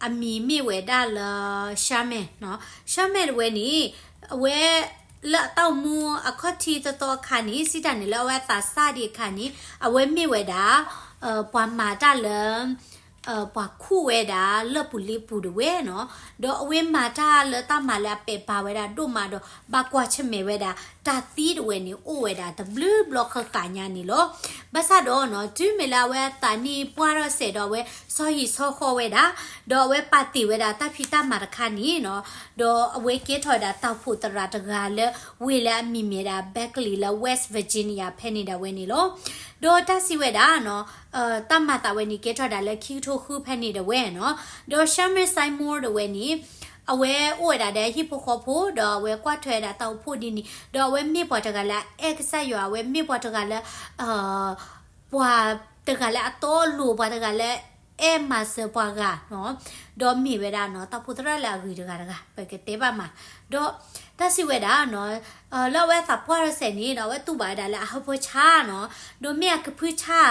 အမံၤမ့ၢ်ဝဲဒၣ်လၢ Sherman နီၤ Sherman တဝဲန့ၣ် အဝဲ လၢအတၢ်အိၣ်မူအခီၣ်ထံးသီသီအခါန့ၣ် စံးတၢ်န့ၣ်လၢအဝဲအသးစၢ်ဒံးအခါန့ၣ် အဝဲမ့ၢ်ဝဲဒၣ် ပှၤမၤတၢ်လၢ ပှၤခူၣ်ဝဲဒၣ်လၢပူၤလ့ပူၤဒၣ်ဝဲနီၤ, ဒီးအဝဲမၤတၢ်လၢတၢ်မၤလၢအပဲာ်ပာ်ဝဲဒၣ်ဒိၣ်မးဒီး ဘၣ်ကွၢ်ဆၢၣ်မဲာ်ဝဲဒၣ် တၢ်သံတဝဲန့ၣ် အိၣ်ဝဲဒၣ်တဘျုးဘျီဃၣ်ဃၣ်ညါန့ၣ်လီၤ. ဘၣ်ဆၣ်ဒီးနီၤ တုၤမ့ၢ်လၢအဝဲအသးနံၣ်ပှၢ်ထီၣ်စဲးဒီး အဝဲဆီဟံၣ်ဆီဃီဝဲဒၣ်, ဒီးအဝဲပာ်တ့ၢ်ဝဲဒၣ်တၢ်ဖံးတၢ်မၤတခါန့ၣ်နီၤ, ဒီးအဝဲကဲထီၣ်ဝဲဒၣ်တၢ်အိၣ်ဖှိၣ်သရၣ်တဂၤလၢ ဝ့ၢ်လၢအမံၤမ့ၢ်ဒၣ် Beckley လၢ West Virginia ဖဲန့ၣ်ဒၣ်ဝဲန့ၣ်လီၤ. ဒီးတၢ်စံးဝဲဒၣ်နီၤ တၢ်မၤသးဝဲန့ၣ် ကဲထီၣ်ဒၣ်လၢခံကထိဃုဖဲန့ၣ်ဒၣ်ဝဲနီၤ, ဒီး Sherman Seymour ဒၣ်ဝဲန့ၣ် အဝဲအိၣ်ဝဲဒၣ်ဒီးဟံၣ်ဖိဃီဖိ ဒီးအဝဲကွၢ်ထွဲဝဲဒၣ်တၢ်အိၣ်ဖှိၣ်ဒ်န့ၣ်, ဒီးအဝဲမ့ၢ်ပှၤတဂၤလၢအအဲၣ်ကစၢ်ယွၤ, အဝဲမ့ၢ်ပှၤတဂၤလၢ ပှၤတဂၤလၢအတီအလိၤ, ပှၤတဂၤလၢအဲၣ်မၤစၢၤပှၤဂၤနီၤ, ဒီးမ့ၢ်ဝဲဒၣ်နီၤ တၢ်အိၣ်ဖှိၣ်သရၣ်လၢအဂ့ၤတဂၤတဂၤ ပကတဲဘၣ်မး, ဒီးတၢ်စံးဝဲဒၣ်နီၤ လၢအဝဲအသးပှၢ်ထီၣ်စဲးန့ၣ်ဒီး အဝဲတူၢ်ဘၣ်ဝဲဒၣ်လၢအဟၢဖၢဆါနီၤ, ဒီးမ့ၢ်အကဖုဆါဧါ,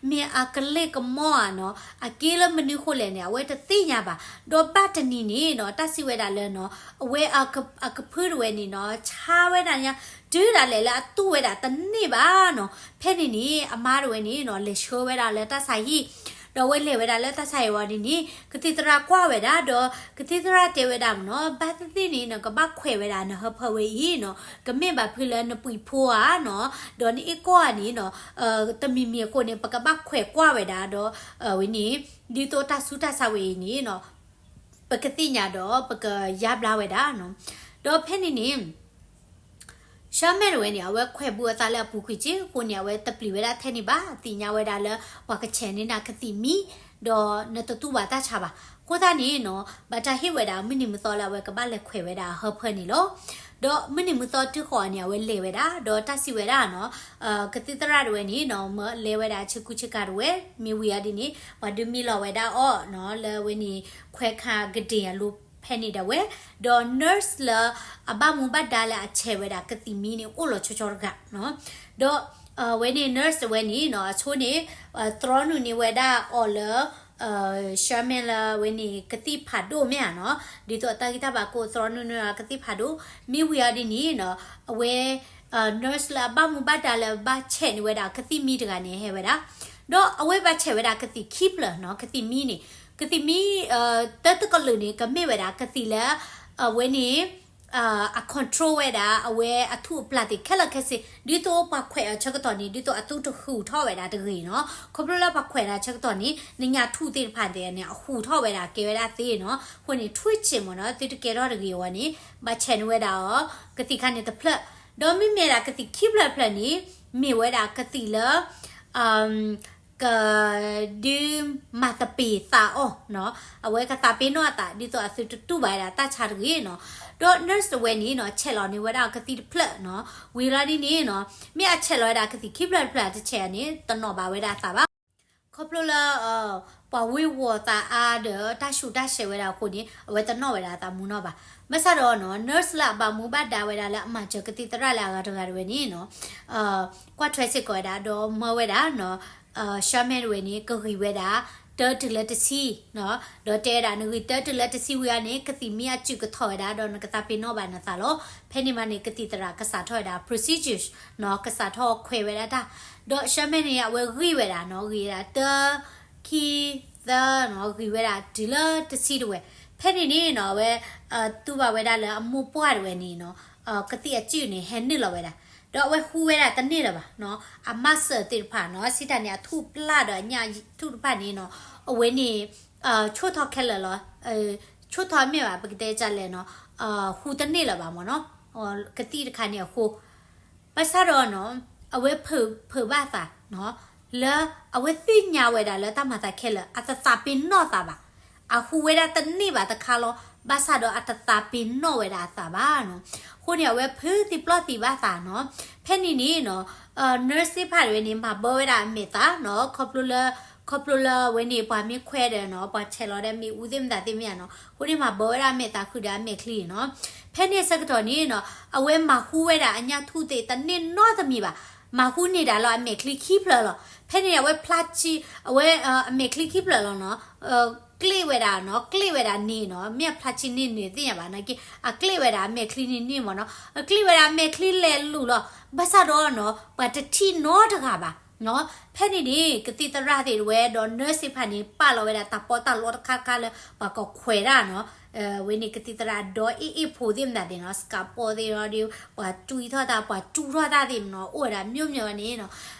မ့ၢ်အကလ့ၢ်ကမီၣ်ဧါနီၤ, အကဲလၢမနုၤဃိလဲၣ်န့ၣ် အဝဲတသ့ၣ်ညါဘၣ်. ဒီးဘၣ်တနံၤန့ၣ်နီၤ တၢ်စံးဝဲဒၣ်လၢနီၤ အဝဲအကဖုတဝဲန့ၣ်နီၤ ဆါဝဲဒၣ်ညါ တုၤဒၣ်လဲာ်လၢအတူၢ်ဝဲဒၣ်တန့ၢ်ဘၣ်နီၤ. ဖဲန့ၣ်န့ၣ် အမါတဝဲန့ၣ်နီၤ လဲၤဆှၢဝဲဒၣ်လၢတၢ်ဆါဟံၣ်, ဒီးအဝဲလဲၤဝဲဒၣ်လၢတၢ်ဆါဟံၣ်ဝံၤန့ၣ်န့ၣ် ကသံၣ်သရၣ်ကွၢ်ဝဲဒၣ်, ဒီးကသံၣ်သရၣ်တဲဝဲဒၣ်မ့ၢ်နီၤ ဘၣ်သ့ၣ်သ့ၣ်န့ၣ် နကဘၣ်ခွဲးဝဲဒၣ်နဟၢဖၢဝဲအံၤနီၤ, ကမ့ၢ်ဘၣ်ဖုလၢနပှံၤဖိဧါနီၤ, ဒီးနအ့ၣ်ကီၢ်ဧါန့ၣ်နီၤ တမံၤမံၤအဃိန့ၣ် ပကဘၣ်ခွဲးကွၢ်ဝဲဒၣ်ဒီး ဝဲန့ၣ် ဒ်သိးတၢ်ဆူးတၢ်ဆါဝဲအံၤန့ၣ်နီၤ ပကသ့ၣ်ညါဒီး ပကယါဘျါဝဲဒၣ်နီၤ. ဒီးဖဲန့ၣ်န့ၣ် Sherman တဝဲန့ၣ် အဝဲခွဲးဘူးအသးလၢအပူၤကွံာ်က့ၢ်အဃိန့ၣ် အဝဲတပျံၤဝဲဒၣ်ထဲန့ၣ်ဘၣ်, သ့ၣ်ညါဝဲဒၣ်လၢ ပှၤကဆဲးန့ၢ်နၤကသံၣ်မံၤ, ဒီးနတတူၢ်ဘၣ်တၢ်ဆါဘၣ်. အဃိသတးန့ၣ်နီၤ ဘၣ်တၢ်ဟ့ၣ်ဝဲဒၣ်မုၢ်နံၤမုၢ်သီလၢအဝဲကဘၣ်လဲၤခွဲးဝဲဒၣ်အဟၢဖၢန့ၣ်လီၤ. ဒီးမုၢ်နံၤမုၢ်သီတုၤဃီၤန့ၣ် အဝဲလဲၤဝဲဒၣ်, ဒီးတၢ်စံးဝဲဒၣ်နီၤ ကသံၣ်သရၣ်တဝဲန့ၣ်နီၤ မၢလဲဝဲဒၣ်ဆ့ကူဆ့ကၤတဝဲ, မ့ၢ်ဝံၤအီၤဒ်န့ၣ် ပှၤဒုးမံလီၤဝဲဒၣ်အီၤနီၤ လၢဝဲန့ၣ် ခွဲခါကဒ့ၣ်အလိၤဖဲန့ၣ်ဒၣ်ဝဲ, ဒီး nurse လၢအဘၣ်မူဘၣ်ဒါလၢအဆဲးဝဲဒၣ်ကသံၣ်မံၤန့ၣ် အိၣ်လီၤဆီဆီတဂၤနီၤ. ဒီး ဝဲန့ၣ် nurse တဝဲန့ၣ်နီၤ အဆိန့ၣ် သြီနုာ်န့ၢ်ဝဲဒၣ်အီၤလၢ Sherman လၢဝဲန့ၣ် ကသံၣ်ဖးဒိၣ်မ့ၢ်ဧါနီၤ, ဒ်သိးအတၢ်ဂံၢ်တၢ်ဘါကအိၣ် သြီနုာ်န့ၢ်အီၤကသံၣ်ဖးဒိၣ်, မ့ၢ်ဝံၤအီၤဒ်န့ၣ်နီၤ အဝဲ nurse လၢအဘၣ်မူဘၣ်ဒါလၢဘၣ်ဆဲးန့ၢ်ဝဲဒၣ်ကသံၣ်မံၤတဂၤန့ၣ်ဟဲဝဲဒၣ်, ဒီးအဝဲဘၣ်ဆဲးဝဲဒၣ်ကသံၣ်ခံဖျၢၣ်နီၤ, ကသံၣ်မံၤန့ၣ်, ကသံၣ်မံၤ တၢတကလုာ်န့ၣ် ကမ့ၢ်ဝဲဒၣ်ကသံၣ်လၢ အဝဲန့ၣ် အ control ဝဲဒၣ် အဝဲအထူၣ်အပျၢ်သ့ၣ်ခဲလၢာ်ခဲဆ့, ဒ်သိးပှၤခွဲးအီၤဆၢကတီၢ်န့ၣ် ဒ်သိးအသုတဃူးထီၣ်ဝဲဒၣ်တဂ့ၤနီၤ, ခီဖျိလၢပှၤခွဲးနၤဆၢကတီၢ်န့ၣ် နညၣ်ထူၣ်သ့ၣ်တဖၣ်သ့ၣ်န့ၣ် အဃူးထီၣ်ဝဲဒၣ်ကဲဝဲဒၣ်သ့နီၤ, အဃိန့ၣ် ထွံၣ်ဆ့ၣ်မ့ၢ်နီၤ သုတကဲထီၣ်တဂ့ၤအဂီၢ်န့ၣ် ဘၣ်ဆဲးန့ၢ်ဝဲဒၣ်အီၤ ကသံၣ်ခါန့ၣ်တဖျၢၣ်, ဒီးမ့မ့ၢ်ဒၣ်ကသံၣ်ခံဖျၢၣ်တဖျၢၣ်န့ၣ် မ့ၢ်ဝဲဒၣ်ကသံၣ်လၢ ကဒုးမၤသပ့ၤသးအီၤနီၤ, အဝဲကသးပ့ၤနီၣ်အသး ဒ်သိးအသုတတူၢ်ဘၣ်ဝဲဒၣ်တၢ်ဆါတဂ့ၤနီၤ, ဒီး nurse တဝဲန့ၣ်နီၤ ဆဲးလီၤန့ၢ်ဝဲဒၣ်ကသံၣ်တဖျၢၣ်နီၤ, ဝံၤလီၤဒ်န့ၣ်နီၤ မ့ၢ်အဆဲးလီၤဝဲဒၣ်ကသံၣ်ခံဖျၢၣ်တဖျၢၣ်တဆဲးန့ၣ် တနီၣ်ဘၣ်ဝဲဒၣ်အသးဘၣ်, ခီဖျိလၢ ပှၤဝ့ၤဝီၤသးအါဒီးတၢ်ဆူးတၢ်ဆဲးဝဲဒၣ်အဃိန့ၣ် အဝဲတနီၣ်ဝဲဒၣ်အသးမူနီၢ်ဘၣ်. ဘၣ်ဆၣ်ဒီးနီၤ nurse လၢအဘၣ်မူဘၣ်ဒါဝဲဒၣ်လၢအမၤစၢၤကသံၣ်သရၣ်လၢအဂၤတဂၤတဝဲန့ၣ်နီၤ ကွၢ်ထွဲစ့ၢ်ကီးဝဲဒၣ် ဒီးမၢဝဲဒၣ်နီၤ Sherman တဝဲန့ၣ် ကဂံၢ်ဝဲဒၣ် တၢတုၤလၢတဆံနီၤ ဒီးတဲဝဲဒၣ် နဂံၢ်တၢတုၤလၢတဆံဝံၤအီၤန့ၣ် ကသံၣ်မ့ၢ်အစုၣ်ကထီၣ်ဝဲဒၣ် ဒီးနကသးပ့ၤနီၣ်ဘၣ်နသးလီၤ. ဖဲန့ၣ်မးန့ၣ် ကသံၣ်သရၣ်ကစးထီၣ်ဝဲဒၣ် procedures နီၤ ကစးထီၣ်ခွဲးဝဲဒၣ်တၢ် ဒီး Sherman န့ၣ် အဝဲဂံၢ်ဝဲဒၣ်နီၤ ဂံၢ်ဝဲဒၣ်တၢ ခံ သၢနီၤ ဂံၢ်ဝဲဒၣ်တုၤလၢတဆံတဝဲ. ဖဲန့ၣ်န့ၣ်နီၤ အဝဲ တူၢ်ဘၣ်ဝဲဒၣ်လၢအမိၢ်ပှၢ်တဝဲန့ၣ်နီၤ ကသံၣ်အစုၣ်န့ၣ် ဟဲနုာ်လီၤဝဲဒၣ် ဒီးအဝဲဟူဝဲဒၣ်တန့ၢ်လၢၤဘၣ်နီၤ အမၤစၢၤသ့ၣ်တဖၣ်နီၤ စံးတၢ်န့ၣ် အထူၣ်ပျၢ်ဒီးအညၣ်ထူၣ်တဖၣ်န့ၣ်နီၤ အဝဲန့ၣ် ဆိၣ်ထီၣ်ခဲလၢာ်လီၤ. ဆိၣ်ထီၣ်မ့ၢ်ဘၣ် ပကတဲကလဲၣ်နီၤ ဟူတန့ၢ်လၢၤဘၣ်မ့ၢ်နီၤ ကသံၣ်တခါန့ၣ်အဃိ ဘၣ်ဆၣ်ဒီးနီၤ အဝဲဖုးဖုးဘၣ်သးနီၤ လၢအဝဲသ့ၣ်ညါဝဲဒၣ်လၢတၢ်မၤသးခဲလၢာ် အတသးပ့ၤနီၣ်သးဘၣ်. အဟူဝဲဒၣ်တန့ၢ်ဘၣ်တခါလီၤ. ဘၣ်ဆၣ်ဒီးအတသးပ့ၤနီၣ်ဝဲဒၣ်အသးဘၣ်နီၤ. အဃိန့ၣ် အဝဲဖုးသံပျီၢ်သံဘၣ်သးနီၤ. ဖဲန့ၣ်န့ၣ်နီၤ nurse သ့ၣ်တဖၣ်တဝဲန့ၣ် မၤဘၢဝဲဒၣ်အမဲာ်သးနီၤ ခီဖျိလၢ ခီဖျိလၢအဝဲန့ၣ် ပှၤမ့ၢ်ခွဲးဒီးနီၤ ပှၤဆဲးလီၤဒီးမ့ၣ်အူသ့ၣ်မတၤသ့ၣ်မ့ၢ်ဧါနီၤ အဃိန့ၣ် မၤဘၢဝဲဒၣ်အမဲာ်သးဃုာ်ဒီးအမဲာ်ချံနီၤ. ဖဲန့ၣ်အဆၢကတီၢ်န့ၣ်နီၤ အဝဲမၤဟူဝဲဒၣ်အညၣ်ထူၣ်သ့ၣ်တန့ၢ်နီတမံၤဘၣ်. မၤဟူန့ၢ်ဒၣ်လီၤအမဲာ်ချံခံဖျၢၣ်လီၤ. ဖဲန့ၣ် အဝဲဖျါဆံ အဝဲ အမဲာ်ချံခံဖျၢၣ်လီၤနီၤ ကျ့ၣ်ဝဲဒၣ်နီၤ ကျ့ၣ်ဝဲဒၣ်န့ၣ်နီၤ မ့ၢ်အဖျါဆံန့ၢ်န့ၣ်သ့ၣ်ညါဘၣ်နာ်က့ အကျ့ၣ်ဝဲဒၣ်အမဲာ်ချံန့ၣ်န့ၣ်မ့ၢ်နီၤ အကျ့ၣ်ဝဲဒၣ်အမဲာ်ချံလဲၤလူၤလီၤ. ဘၣ်ဆၣ်ဒီးနီၤ ပှၤတထံၣ်နီတဂၤဘၣ်နီၤ. ဖဲန့ၣ်န့ၣ် ကသံၣ်သရၣ်သ့ၣ်တဝဲဒီး nurse သ့ၣ်တဖၣ်န့ၣ် ပာ်လီၤဝဲဒၣ်တၢ်ပီးတၢ်လီတခါခါလၢ ပှၤကခွဲးတၢ်နီၤ ဝဲန့ၣ် ကသံၣ်သရၣ်ဒီအ့ၣ်အ့ၣ်ဖိသ့ၣ်မတၤသ့ၣ်နီၤ scalpel သ့ၣ်ဒီး ပှၤတွံထီၣ်တၢ် ပှၤတူၢ်ထီၣ်တၢ်သ့ၣ်မ့ၢ်နီၤ အိၣ်ဝဲဒၣ်မျိုးမျိုးန့ၣ်နီၤ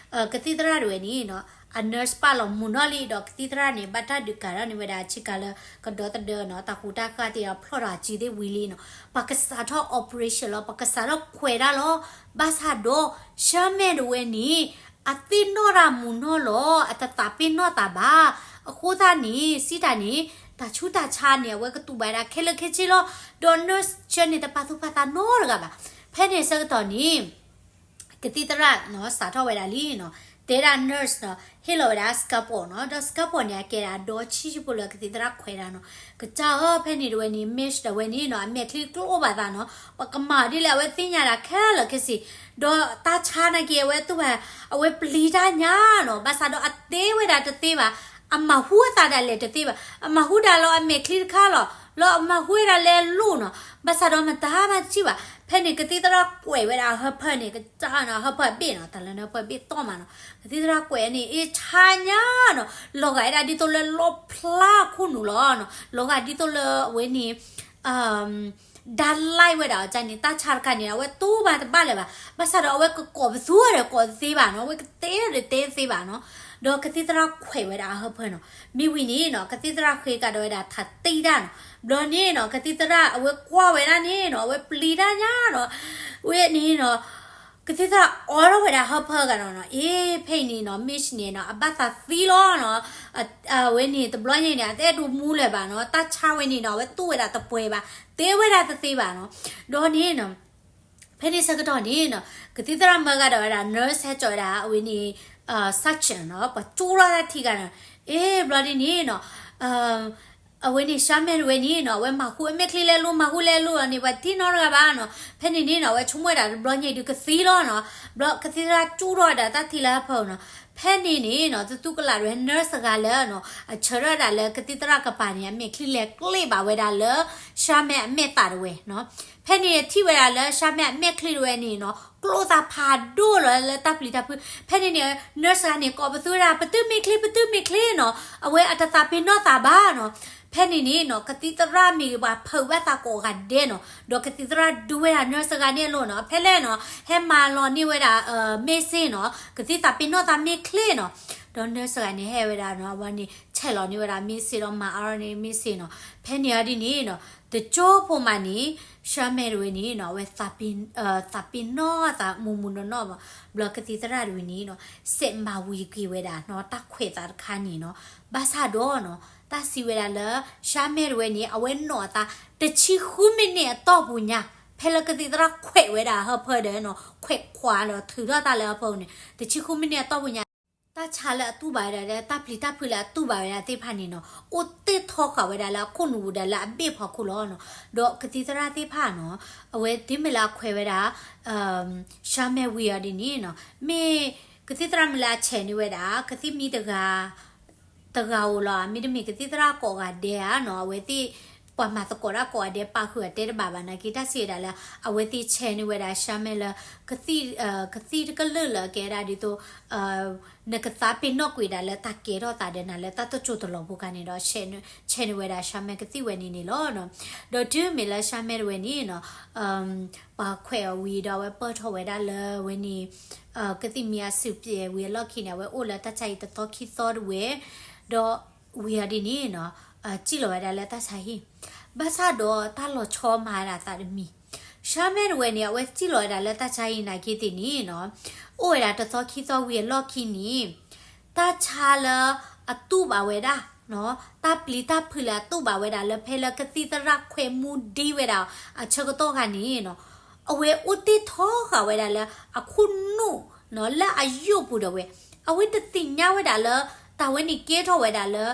ကသံၣ်သရၣ်တဝဲန့ၣ်နီၤ အ nurse ပာ်လီၤမုၢ်နီၢ်လံဒီး ကသံၣ်သရၣ်န့ၣ် ဘၣ်တၢ်ဒုးကၤထီၣ်န့ၢ်ဝဲဒၣ်ဆ့ကၤလၢ ကဒီသဒၢနီၤ တၢ်ဟူးတၢ်ဃၢ်သ့ၣ်ဒီး ဖျီၣ်ဒီးအစုသ့ၣ်ဝံၤလံနီၤ ပှၤကစးထီၣ် operation လီၤ ပှၤကစးထီၣ်ခွဲးတၢ်လီၤ. ဘၣ်ဆၣ်ဒီး Sherman တဝဲန့ၣ် အသ့ၣ်နီၣ်တၢ်မုၢ်နီၢ်လီၤ အတသးပ့ၤနီၣ်သးဘၣ်. အဃိသတးန့ၣ် စံးတၢ်န့ၣ် တၢ်ဆူးတၢ်ဆါန့ၣ် အဝဲကတူၢ်ဘၣ်ဒၣ်ခဲလၢာ်ခဲဆ့လီၤ. ဒီး nurse ဆၢန့ၣ် တပာ်သူၣ်ပာ်သးနီတဂၤဘၣ်. ဖဲန့ၣ်အဆၢကတီၢ်န့ၣ် ကသံၣ်သရၣ်နီၤ စးထီၣ်ဝဲဒၣ်လံနီၤ တဲဒၣ် nurse နီၤ ဟ့ၣ်လီၤဝဲဒၣ် scalpel နီၤ ဒီး scalpel န့ၣ် အကဲဒၣ်ဒီဆံးဖိလၢကသံၣ်သရၣ်ခွဲးတၢ်နီၤ ကစၢ်ဧၢ ဖဲန့ၣ်တဝဲန့ၣ် miss တဝဲန့ၣ်နီၤ အမဲာ်ချံကျိဘၣ်သးနီၤ ပကမၤဒ်လဲၣ် အဝဲသ့ၣ်ညါဒၣ်ခဲလၢာ်ခဲဆ့ ဒီးတၢ်ဆါနာ်က့ အဝဲတူၢ်ဘၣ် အဝဲပျံၤတၢ်ညါနီၤ ဘၣ်ဆၣ်ဒီးအတဲဝဲဒၣ်တသ့ဘၣ် အမၤဟူအသးဒၣ်လဲာ်တသ့ဘၣ် အမၤဟူဒၣ်လီၤအမဲာ်ချံတခါလီၤ လီၤအမၤဟူဝဲဒၣ်လဲၤလိၣ်နီၤ ဘၣ်ဆၣ်ဒီးမတၤမၤတထံၣ်ဘၣ် ဖဲန့ၣ် ကသံၣ်သရၣ်ကွဲးဝဲဒၣ်အဟၢဖၢန့ၣ် ကစၢ်နီၤ အဟၢဖၢအဘ့ၣ်နီၤ တၢ်လၢနဟၢဖၢအဘ့ၣ်တီၢ်မးနီၤ ကသံၣ်သရၣ်ကွဲးန့ၣ် အ့ၣ်ဆါညါနီၤ လီၤဂာ်ဝဲဒၣ်ဒ်သိးလၢလီဖျါခိၣ်နူာ်လီၤနီၤ လီၤဂာ်ဒ်သိးလၢအဝဲန့ၣ် ဒါလိုက်ဝဲဒၣ်အီၤန့ၣ် တၢ်ဆါတခါန့ၣ် အဝဲတူၢ်ဘၣ်တဘၣ်လၢၤဘၣ် ဘၣ်ဆၣ်ဒီးအဝဲကကိးပသူဒီးကိးတသ့ဘၣ်နီၤ အဝဲကတဲဒီးတဲတသ့ဘၣ်နီၤ ဒီးကသံၣ်သရၣ်ခွဲးဝဲဒၣ်အဟၢဖၢနီၤ မ့ၢ်ဝံၤန့ၣ်နီၤ ကသံၣ်သရၣ်ဃ့ကဒီးဝဲဒၣ်ထးတံၢ်တၢ်နီၤ ဘျီန့ၣ်နီၤ ကသံၣ်သရၣ်အဝဲကွၢ်ဝဲဒၣ်န့ၣ်နီၤ အဝဲပျံၤတၢ်ညါနီၤ ဝဲန့ၣ်နီၤ ကသံၣ်သရၣ်အိးထီၣ်ဝဲဒၣ်ဟၢဖၢကဒီးနီၤ အ့ ဖဲအံၤန့ၣ်နီၤ miss န့ၣ်နီၤ အဘၣ်သးသံလီၤနီၤ အဝဲန့ၣ်တဘျီညါန့ၣ် အတအဲၣ်ဒိးမူလၢၤဘၣ်နီၤ တၢ်ဆါဝဲန့ၣ်နီၤ အဝဲတူၢ်ဝဲဒၣ်တပှဲၤဘၣ် တဲဝဲဒၣ်တသ့ဘၣ်နီၤ ဒီးန့ၣ်နီၤ ဖဲန့ၣ်ဆၢကတီၢ်န့ၣ်နီၤ ကသံၣ်သရၣ်မၢကဒီးဝဲဒၣ် nurse ဟဲစိာ်ဝဲဒၣ် အဝဲန့ၣ် suction နီၤ ပှၤကၠူထီၣ်တၢ်ထံဂၤနီၤ အ့ ဘျီဒ်န့ၣ်နီၤ အဝဲန့ၣ် Sherman တဝဲန့ၣ်နီၤ အဝဲမၤဟူအမဲာ်ချံလဲၤလိၣ် မၤဟူလဲၤလိၣ်လီၤန့ၣ် ပှၤတထံၣ်နီတဂၤဘၣ်နီၤ ဖဲန့ၣ်န့ၣ်နီၤ အဝဲဆိကမိၣ်ဝဲဒၣ်တဘျီညါဒုးကသံလီၤနီၤ ဘျီကသံၣ်သရၣ်ကၠူထီၣ်ဝဲဒၣ်တၢ်ထံလၢဟၢဖၢနီၤ ဖဲန့ၣ်န့ၣ်နီၤ တသူကလးတဝဲ nurse တဂၤလၢနီၤ အဆၢထၢၣ်ဒၣ်လၢကသံၣ်သရၣ်ကပၤန့ၣ် အမဲာ်ချံလဲၤကျ့ဘၣ်ဝဲဒၣ်လၢ Sherman အမဲာ်သးတဝဲနီၤ ဖဲန့ၣ်ထံၣ်ဝဲဒၣ်လၢ Sherman အမဲာ်ချံတဝဲန့ၣ်နီၤ ကျိသးဖးဒိၣ်လီၤလၢတၢ်ပျံၤတၢ်ဖုး ဖဲန့ၣ်န့ၣ် nurse တဂၤန့ၣ် ကိးပသူဝဲဒၣ် ပသုမ့ၢ်ချ့ ပသုမ့ၢ်ချ့နီၤ အဝဲအတသးပ့ၤနီၣ်သးဘၣ်နီၤ ဖဲန့ၣ်န့ၣ်နီၤ ကသံၣ်သရၣ်မ့ၢ်ပှၤဖုးဘၣ်သးကိးဂၤဒဲးနီၤ ဒီးကသံၣ်သရၣ်ဒုးဝဲဒၣ် nurse တဂၤန့ၣ်အလိၤနီၤ ဖဲလဲၣ်နီၤ ဟဲမၤလီၤန့ၢ်ဝဲဒၣ် မ့ၢ်စ့နီၤ ကသံၣ်သးပ့ၤနီၣ်သးမ့ၢ်ချ့နီၤ ဒီး nurse တဂၤန့ၣ် ဟဲဝဲဒၣ်နီၤ အဝဲန့ၣ် ဆဲးလီၤန့ၢ်ဝဲဒၣ်မ့ၢ်စ့ဒီး မၤအါထီၣ်န့ၢ်မ့ၢ်စ့နီၤ ဖဲန့ၣ်အဒ်န့ၣ်နီၤ တကၠိဖိမးန့ၣ် Sherman တဝဲန့ၣ်နီၤ အဝဲ သးပ့ၤနီၣ်သးမူးမူးနီၢ်နီၢ်ဘၣ် ဘျီကသံၣ်သရၣ်တဝဲန့ၣ်နီၤ စဲးမၤဝံၤက့ၤဝဲဒၣ်နီၤ တၢ်ခွဲးသးတခါန့ၣ်နီၤ ဘၣ်ဆၣ်ဒီးနီၤ တၢ်စံးဝဲဒၣ်လၢ Sherman တဝဲန့ၣ် အဝဲနီၣ်အသး တဆံဃုမံးနံးအတီၢ်ပူၤညါ ဖဲလၢကသံၣ်သရၣ်ခွဲးဝဲဒၣ်ဟၢဖၢဒီးနီၤ ခွဲးခွါဒီးထုးထီၣ်တၢ်လၢဟၢဖၢန့ၣ် တဆံဃုမံးနံးအတီၢ်ပူၤညါ တၢ်ဆါလၢအတူၢ်ဘၣ်ဝဲဒၣ်လၢ တၢ်ပျံၤတၢ်ဖုးလၢအတူၢ်ဘၣ်ဝဲဒၣ်သ့ၣ်တဖၣ်န့ၣ်နီၤ အိၣ်တ့ၢ်ထီဃာ်ဝဲဒၣ်လၢအခိၣ်နူာ်ပူၤဒီးလၢအဘ့ၣ်ဖီခိၣ်လီၤနီၤ. ဒီးကသံၣ်သရၣ်သ့ၣ်တဖၣ်နီၤ အဝဲတုၤမ့ၢ်လၢအခွဲးဝဲဒၣ် ဆၢမဲာ်ဝံၤအီၤဒ်န့ၣ်နီၤ မ့ၢ်ကသံၣ်သရၣ်မ့ၢ်လၢအဆဲးန့ၢ်ဝဲဒၣ် ကသံၣ်မံတဂၤ တဂၤဧိၤလီၤ. မ့တမ့ၢ်ကသံၣ်သရၣ်ကိးဂၤဒဲးဧါနီၤ အဝဲသ့ၣ် ပှၤမၤသကိးတၢ်ကိးဂၤဒဲး ပာ်ဃုာ်အီၤတဲတဘၣ်ဘၣ်နာ်က့ တၢ်စံးဝဲဒၣ်လၢ အဝဲသ့ၣ်ဆဲးန့ၢ်ဝဲဒၣ်ဆၢမဲာ်လၢ ကသံၣ် ကသံၣ်တကလုာ်လၢကဲဒၣ်ဒ်သိး နကသးပ့ၤနီၣ်ကွံာ်ဒၣ်လၢတၢ်ကဲထီၣ်သးဒီးနၤလၢတၢ်တစိၢ်တလီၢ်ပူၤခါန့ၣ်ဒီး ဆဲးန့ၢ်ဝဲဒၣ်ဆၢမဲာ်ကသံၣ်ဝဲန့ၣ်န့ၣ်လီၤ. ဒီးတုၤမ့ၢ်လၢဆၢမဲာ်တဝဲန့ၣ်နီၤ ပှၤခွဲးအီၤဝံၤဒီးအဝဲပၢၢ်ထီၣ်ဝဲဒၣ်လၢဝဲန့ၣ် ကသံၣ်မံအစုပျဲးဝံၤအလီၢ်ခံန့ၣ် အဝဲအိၣ်လၢတၢ်ဆါဟံၣ်တသီခံသီတဝဲ ဒီးဝံၤအီၤဒ်န့ၣ်နီၤ စံၣ်လီၤဝဲဒၣ်လၢတၢ်ဆါဟံၣ် ဘၣ်ဆၣ်ဒီးတၢ်လီၤဆီမၤဒၣ်သးတမံၤ ဆၢမဲာ်တဝဲန့ၣ် အဝဲစံၣ်လီၤဝဲဒၣ်လၢတၢ်ဆါဟံၣ်နာ်က့သ့ၣ်န့ၣ်နီၤ အိၣ်ဝဲဒၣ်တသီခံသီဝံၤအလီၢ်ခံန့ၣ် တၢ်ဆါလၢအတူၢ်ဘၣ်ဝဲဒၣ် တၢ်ပျံၤတၢ်ဖုးလၢအတူၢ်ဘၣ်ဝဲဒၣ်လၢဖဲလၢကသံၣ်သရၣ်ခွဲးမူဒံဝဲဒၣ်အဆၢကတီၢ်ခါန့ၣ်နီၤ အဝဲအိၣ်တ့ၢ်ထီဃာ်ဝဲဒၣ်လၢအခိၣ်နူာ်နီၤ လၢအယိာ်ပူၤဒီးဝဲ အဝဲတသ့ၣ်ညါဝဲဒၣ်လၢ တၢ်ဝဲန့ၣ်ကဲထီၣ်ဝဲဒၣ်လၢ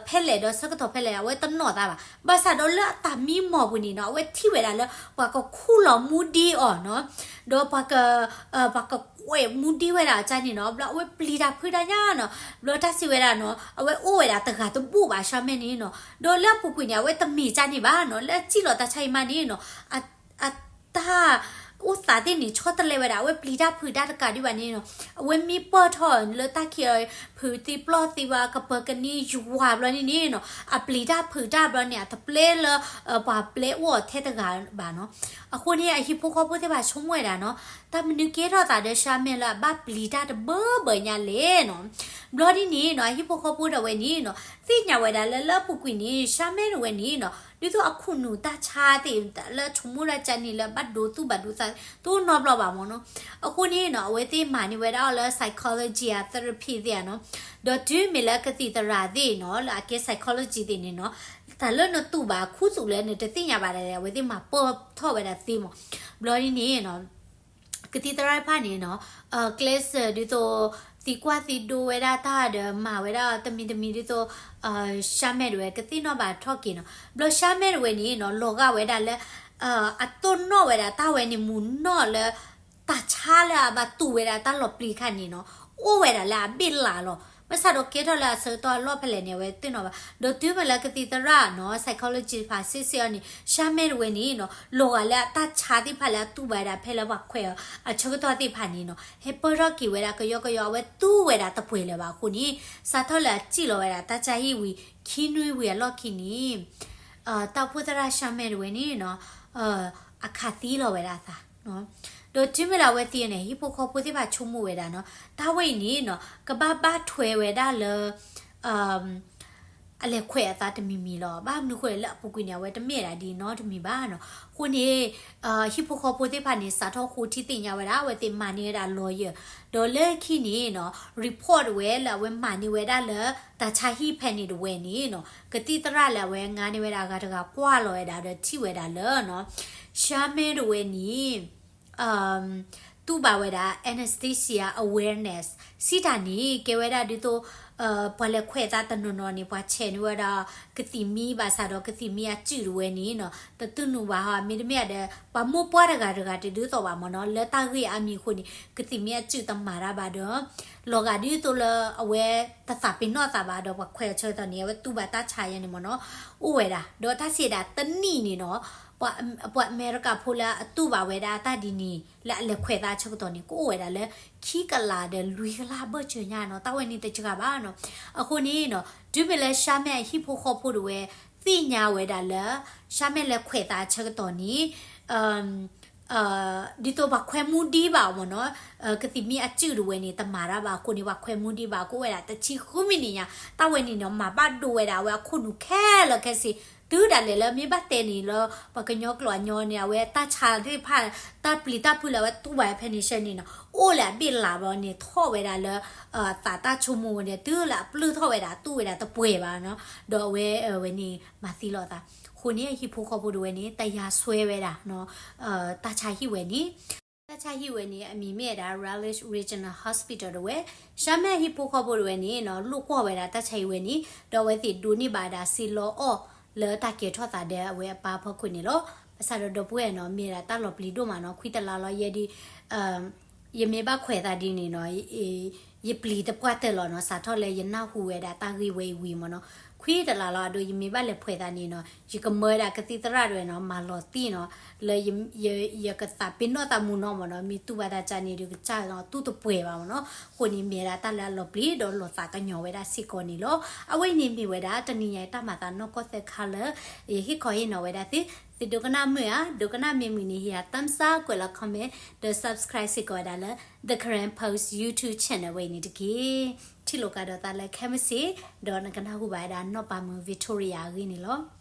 ဖဲလဲၣ်ဒီးဆၢကတီၢ်ဖဲလဲၣ် အဝဲတနီၣ်သးဘၣ်. ဘၣ်ဆၣ်ဒီးလၢအတၢ်မံမီၢ်ပူၤန့ၣ်နီၤ အဝဲထံၣ်ဝဲဒၣ်လၢ ပှၤကခူၣ်လီၤမူဒံအီၤနီၤ ဒီးပှၤက ပှၤကကွဲးမူဒံဝဲဒၣ်အကါန့ၣ်နီၤ ဘျီအဝဲပျံၤတၢ်ဖုးတၢ်ညါနီၤ ဘျီတၢ်စံးဝဲဒၣ်နီၤ အဝဲအိၣ်ဝဲဒၣ်တဂၤတဘူၣ်ဘၣ်ဆၢမဲာ်န့ၣ်နီၤ ဒီးလၢအပူၤကွံာ်န့ၣ် အဝဲတမ့ၢ်ကါန့ၣ်ဘၣ်နီၤ လၢအစံၣ်လီၤတၢ်ဆါဟံၣ်မးန့ၣ်နီၤ အတၢ်အိၣ်သးသ့ၣ်န့ၣ် ဆီတလဲဝဲဒၣ် အဝဲပျံၤတၢ်ဖုးတၢ်တကးဒံးဘၣ်န့ၣ်နီၤ အဝဲမ့ၢ်ပၢၢ်ထီၣ်လၢတၢ်ခံးအီၤ ဖုးသံပျီၢ်သံဝဲ ကပၢၤကနံယွၤဘျီန့ၣ်န့ၣ်နီၤ အပျံၤတၢ်ဖုးတၢ်ဘျီန့ၣ် အတပျဲလၢ ပှၤပျဲအိၣ်အီၤထဲတဂၤဘၣ်နီၤ. အဃိန့ၣ် အဟံၣ်ဖိဃီဖိသ့ၣ်တဖၣ်ဆိကမိၣ်ဝဲဒၣ်နီၤ တၢ်မနုၤကဲထီၣ်သးဒီးဆၢမဲာ်လၢအဘၣ်ပျံၤတၢ်တဘၢဘၢညါလဲၣ်နီၤ. ဘျီဒ်န့ၣ်နီၤ အဟံၣ်ဖိဃီဖိဒီးဝဲန့ၣ်နီၤ သ့ၣ်ညါဝဲဒၣ်လၢလၢအပူၤကွံာ်န့ၣ် ဆၢမဲာ်တဝဲန့ၣ်နီၤ ဒ်သိးအခိၣ်နူာ်တၢ်ဆါသ့ၣ် လၢဆိကမိၣ်ဒၣ်ကါန့ၣ်လၢဘၣ်ဒိသူၣ်ဘၣ်ဒိသး တအိၣ်နီတဘျီဘၣ်မ့ၢ်နီၤ. အဃိန့ၣ်နီၤ အဝဲသ့ၣ်မၤန့ၢ်ဝဲဒၣ်အီၤလၢ psychology အ therapy သ့ၣ်ဧါနီၤ. ဒီးတုၤမ့ၢ်လၢကသံၣ်သရၣ်သ့ၣ်နီၤ လၢအကဲ psychology သ့ၣ်န့ၣ်နီၤ တၢ်လၢနတူၢ်ဘၣ်ခူသူၣ်လၢနတသ့ၣ်ညါဘၣ်ဒၣ်လဲာ် အဝဲသ့ၣ်မၤပၢၢ်ထီၣ်ဝဲဒၣ်သ့မ့ၢ် ဘျီဒ်န့ၣ်နီၤ ကသံၣ်သရၣ်တဖၣ်န့ၣ်နီၤ ကျဲးစၢးဒ်သိး သံကွၢ်သံဒိဝဲဒၣ်တၢ်ဒီးမၤဝဲဒၣ်တမံၤတမံၤဒ်သိး ဆၢမဲာ်တဝဲကသ့ၣ်နီၣ်ဘၣ်ထီၣ်က့ၤနီၤ. ဘျီဆၢမဲာ်တဝဲန့ၣ်နီၤ လီၤဂာ်ဝဲဒၣ်လၢ အတိၢ်နီၣ်ဝဲဒၣ်တၢ်ဝဲန့ၣ်မုၢ်နီၢ်လၢ တၢ်ဆါလၢအဘၣ်တူၢ်ဝဲဒၣ်တၢ်လီၤပျံၤခါန့ၣ်နီၤ အိၣ်ဝဲဒၣ်လၢအဘ့ၣ်လၢ်လီၤ. ဘၣ်ဆၣ်ဒီးကဲထီၣ်လၢအဆၢကတီၢ်အလီၢ်ဖဲလဲၣ်န့ၣ် အဝဲတသ့ၣ်နီၣ်ဘၣ်. ဒီးတုၤမ့ၢ်လၢကသံၣ်သရၣ်နီၤ psychology တဖၣ်စ့ၢ်စ့ၢ်အီၤန့ၣ် ဆၢမဲာ်တဝဲန့ၣ်နီၤ လီၤဂာ်လၢအတၢ်ဆါသ့ၣ်တဖၣ်လၢအတူၢ်ဘၣ်ဝဲဒၣ်ဖဲလၢပှၤခွဲးအီၤအဆၢကတီၢ်သ့ၣ်တဖၣ်န့ၣ်နီၤ ဟဲပၢၢ်ထီၣ်က့ၤဝဲဒၣ်ကယီကယီ အဝဲတူၢ်ဝဲဒၣ်တပှဲၤလၢၤဘၣ်အဃိန့ၣ် စးထီၣ်လၢအစံၣ်လီၤဝဲဒၣ်တၢ်ဆါဟံၣ်ဝံၤ ခံနွံဝံၤအလီၢ်ခံန့ၣ် တၢ်အိၣ်ဖှိၣ်သရၣ်ဆၢမဲာ်တဝဲန့ၣ်နီၤ အခးသံလီၤဝဲဒၣ်အသး ဒီးတုၤမ့ၢ်လၢအဝဲသံန့ၣ် ဟံၣ်ဖိဃီဖိသ့ၣ်တဖၣ်ဆိကမိၣ်ဝဲဒၣ်နီၤ တၢ်ဝဲအံၤန့ၣ်နီၤ ကဘၣ်ဘၣ်ထွဲဝဲဒၣ်လၢ အလဲၤခွဲးအသးတမံၤမံၤလီၤ. ဘၣ်မနုၤဃိလဲၣ် လၢအပူၤကွံာ်န့ၣ် အဝဲတမ့ၢ်ဒၣ်ဒ်နီတမံၤဘၣ်နီၤ. အဃိန့ၣ် ဟံၣ်ဖိဃီဖိသ့ၣ်တဖၣ်န့ၣ် စးထီၣ်ဃိထံသ့ၣ်ညါဝဲဒၣ် အဝဲသ့ၣ်မၤန့ၢ်ဝဲဒၣ် lawyer ဒီးလၢခံန့ၣ်နီၤ report ဝဲလၢအဝဲမၤန့ၢ်ဝဲဒၣ်လၢ တၢ်ဆါဟံၣ်ဖဲန့ၣ်တဝဲန့ၣ်နီၤ ကသံၣ်သရၣ်လၢအဝဲငါန့ၢ်ဝဲဒၣ်အဂၤတဂၤကွၢ်လီၤဝဲဒၣ်ဒီးထံၣ်ဝဲဒၣ်လၢနီၤ ဆၢမဲာ်တဝဲန့ၣ် တူၢ်ဘၣ်ဝဲဒၣ် anesthesia awareness စံးတၢ်န့ၣ် ကဲဝဲဒၣ်ဒ်သိး ပှၤလဲၤခွဲးသးတနီၤနီၤန့ၣ် ပှၤဆဲးန့ၢ်ဝဲဒၣ် ကသံၣ်မံဘၣ်ဆၣ်ဒီး ကသံၣ်မံအစုၣ်တဝဲန့ၣ်နီၤ တတူၢ်နုာ်ဘၣ်ဟီ မ့တမ့ၢ်ဒီး ပှၤမိၢ်ပှၢ်တဂၤတဂၤတဒ်သိးဘၣ်မ့ၢ်နီၤ လၢတၢ်ဂ့ၢ်အါမံၤအဃိန့ၣ် ကသံၣ်မံအစုၣ်တမၤတၢ်ဘၣ်ဒီး လီၤဂာ်ဒ်သိးလၢအဝဲတသးပ့ၤနီၣ်သးဘၣ်ဒီး ပှၤခွဲးအီၤဆၢကတီၢ်န့ၣ် အဝဲတူၢ်ဘၣ်တၢ်ဆါယဲန့ၣ်မ့ၢ်နီၤ အိၣ်ဝဲဒၣ် ဒီးတၢ်စံးဒၣ်တနံၣ်န့ၣ်နီၤ ပှၤအမဲရကၤဖိလၢအတူၢ်ဘၣ်ဝဲဒၣ်တၢ်ဒ်န့ၣ် လၢအလဲၤခွဲးသးဆၢကတီၢ်န့ၣ် ကအိၣ်ဝဲဒၣ်လၢ ခံကလးဒီးလွံၢ်ကလးဘၢၣ်စၢၤညါနီၤ တၢ်ဝဲန့ၣ်တစှၤဘၣ်နီၤ. အဃိန့ၣ်နီၤ တုၤမ့ၢ်လၢဆၢမဲာ်အဟံၣ်ဖိဃီဖိတဝဲ သ့ၣ်ညါဝဲဒၣ်လၢ ဆၢမဲာ်လဲၤခွဲးသးဆၢကတီၢ်န့ၣ် ဒ်သိးပှၤခွဲးမူဒံးဘၣ်အီၤမ့ၢ်နီၤ ကသံၣ်မံအစုၣ်တဝဲန့ၣ် တမၤတၢ်ဘၣ်အဃိန့ၣ် ပှၤခွဲးမူဒံးဘၣ် ကအိၣ်ဝဲဒၣ်တဆံဃုမံးနံးညါ တၢ်ဝဲန့ၣ်နီၤ မၤဘၣ်ဒိဝဲဒၣ်အဝဲအခိၣ်နူာ်ခဲလၢာ်ခဲဆ့ တုၤဒၣ်လဲာ်လၢမ့ၢ်ဘၣ်တဲန့ၣ်လၢ ပှၤကညီကျိာ်အညီန့ၣ် အဝဲတၢ်ဆါသ့ၣ်တဖၣ် တၢ်ပျံၤတၢ်ဖုးလၢအဝဲတူၢ်ဘၣ်ဖဲန့ၣ်ဆၢန့ၣ်နီၤ အိၣ်လၢအဘ့ၣ်လၢ်ဘျီန့ၣ် ထီၣ်ဝဲဒၣ်လၢ သးတၢ်ဆိကမိၣ်န့ၣ် တုၤလၢအပျုၢ်ထီၣ်ဝဲဒၣ် တူၢ်ဝဲဒၣ်တပှဲၤဘၣ်နီၤ ဒီးအဝဲဝဲန့ၣ် မၤသံလီၤသး အဃိန့ၣ် ဟံၣ်ဖိဃီဖိတဝဲန့ၣ် တယာ်ဆွဲဝဲဒၣ် တၢ်ဆါဟံၣ်ဝဲန့ၣ် တၢ်ဆါဟံၣ်ဝဲန့ၣ် အမံၤမ့ၢ်ဝဲဒၣ် Raleigh Regional Hospital တဝဲ, ဆၢမဲာ်ဟံၣ်ဖိဃီဖိတဝဲန့ၣ်နီၤ လိာ်ကွီၢ်ဝဲဒၣ်တၢ်ဆါဟံၣ်ဝဲန့ၣ် ဒီးအဝဲသ့ၣ်ဒိးန့ၢ်ဘၣ်ဝဲဒၣ်စ့လီအီၣ် လၢတၢ်ကဲၤထီၣ်သးဒီးအဝဲအပၢ်အဖီခိၣ်န့ၣ်လီၤ. ဘၣ်ဆၣ်ဒီးဒီပုၢ်ဝဲၢ်နီၤ မ့ၢ်ဝဲဒၣ်တၢ်လီၤပျံၤဒိၣ်မးနီၤ ခွံတလါလီၤ ယဲဒၣ် ယမ့ၢ်ဘၣ်ခွဲးသးဒ်န့ၣ်နီၤ ယပျံၤတပှၢ်တၢၢ်လီၤနီၤ စးထီၣ်လၢယနၢ်ဟူဝဲဒၣ်တၢ်ဂ့ၢ်ဝဲအံၤဝံၤမ့ၢ်နီၤ ခွံတလါလီၤအဒိ ယမ့ၢ်ဘၣ်လဲၤခွဲးသးန့ၣ်နီၤ ယကမၢဝဲဒၣ်ကသံၣ်သရၣ်တဝဲနီၤ မၤလီၤသံနီၤ လၢ ယကသးပ့ၤနီၣ်သးမူနီၤမ့ၢ်နီၤ မ့ၢ်တူၢ်ဘၣ်တၢ်ကၢန့ၣ်ဒီးကစၢ်နီၤ တူၢ်တပှဲၤဘၣ်မ့ၢ်နီၤ အဃိန့ၣ်မ့ၢ်ဝဲဒၣ်တၢ်လၢအလီၤပျံၤဒီးလီၤသးကညီၤဝဲဒၣ်စ့ၢ်ကီးန့ၣ်လီၤ. အဝဲအံၤန့ၣ်မ့ၢ်ဝဲဒၣ်တနံၤညါအံၤတၢ်မၤသးနီၢ်ကီၢ်သၢခါလၢ ယဟ့ၣ်ခီဟ့ၣ်နီၤဝဲဒၣ်သု, သုဒိကနၣ်မုာ်ဧါ, ဒိကနၣ်မ့ၢ်မုာ်န့ၣ် ဟ့ၣ်ယၤ thumbs up ကွဲးလီၤ comment ဒီး subscribe စ့ၢ်ကီးဝဲဒၣ်လၢ The Karen Post YouTube channel ဝဲအံၤန့ၣ်တက့ၢ်. ထံၣ်လိာ်ကဒီးသးလၢခဲမုၢ်ဆ့ၣ် ဒီးနကနၢ်ဟူဘၣ်ဝဲဒၣ်နီၢ်ပၤမုၣ် Victoria အဂ့ၢ်န့ၣ်လီၤ.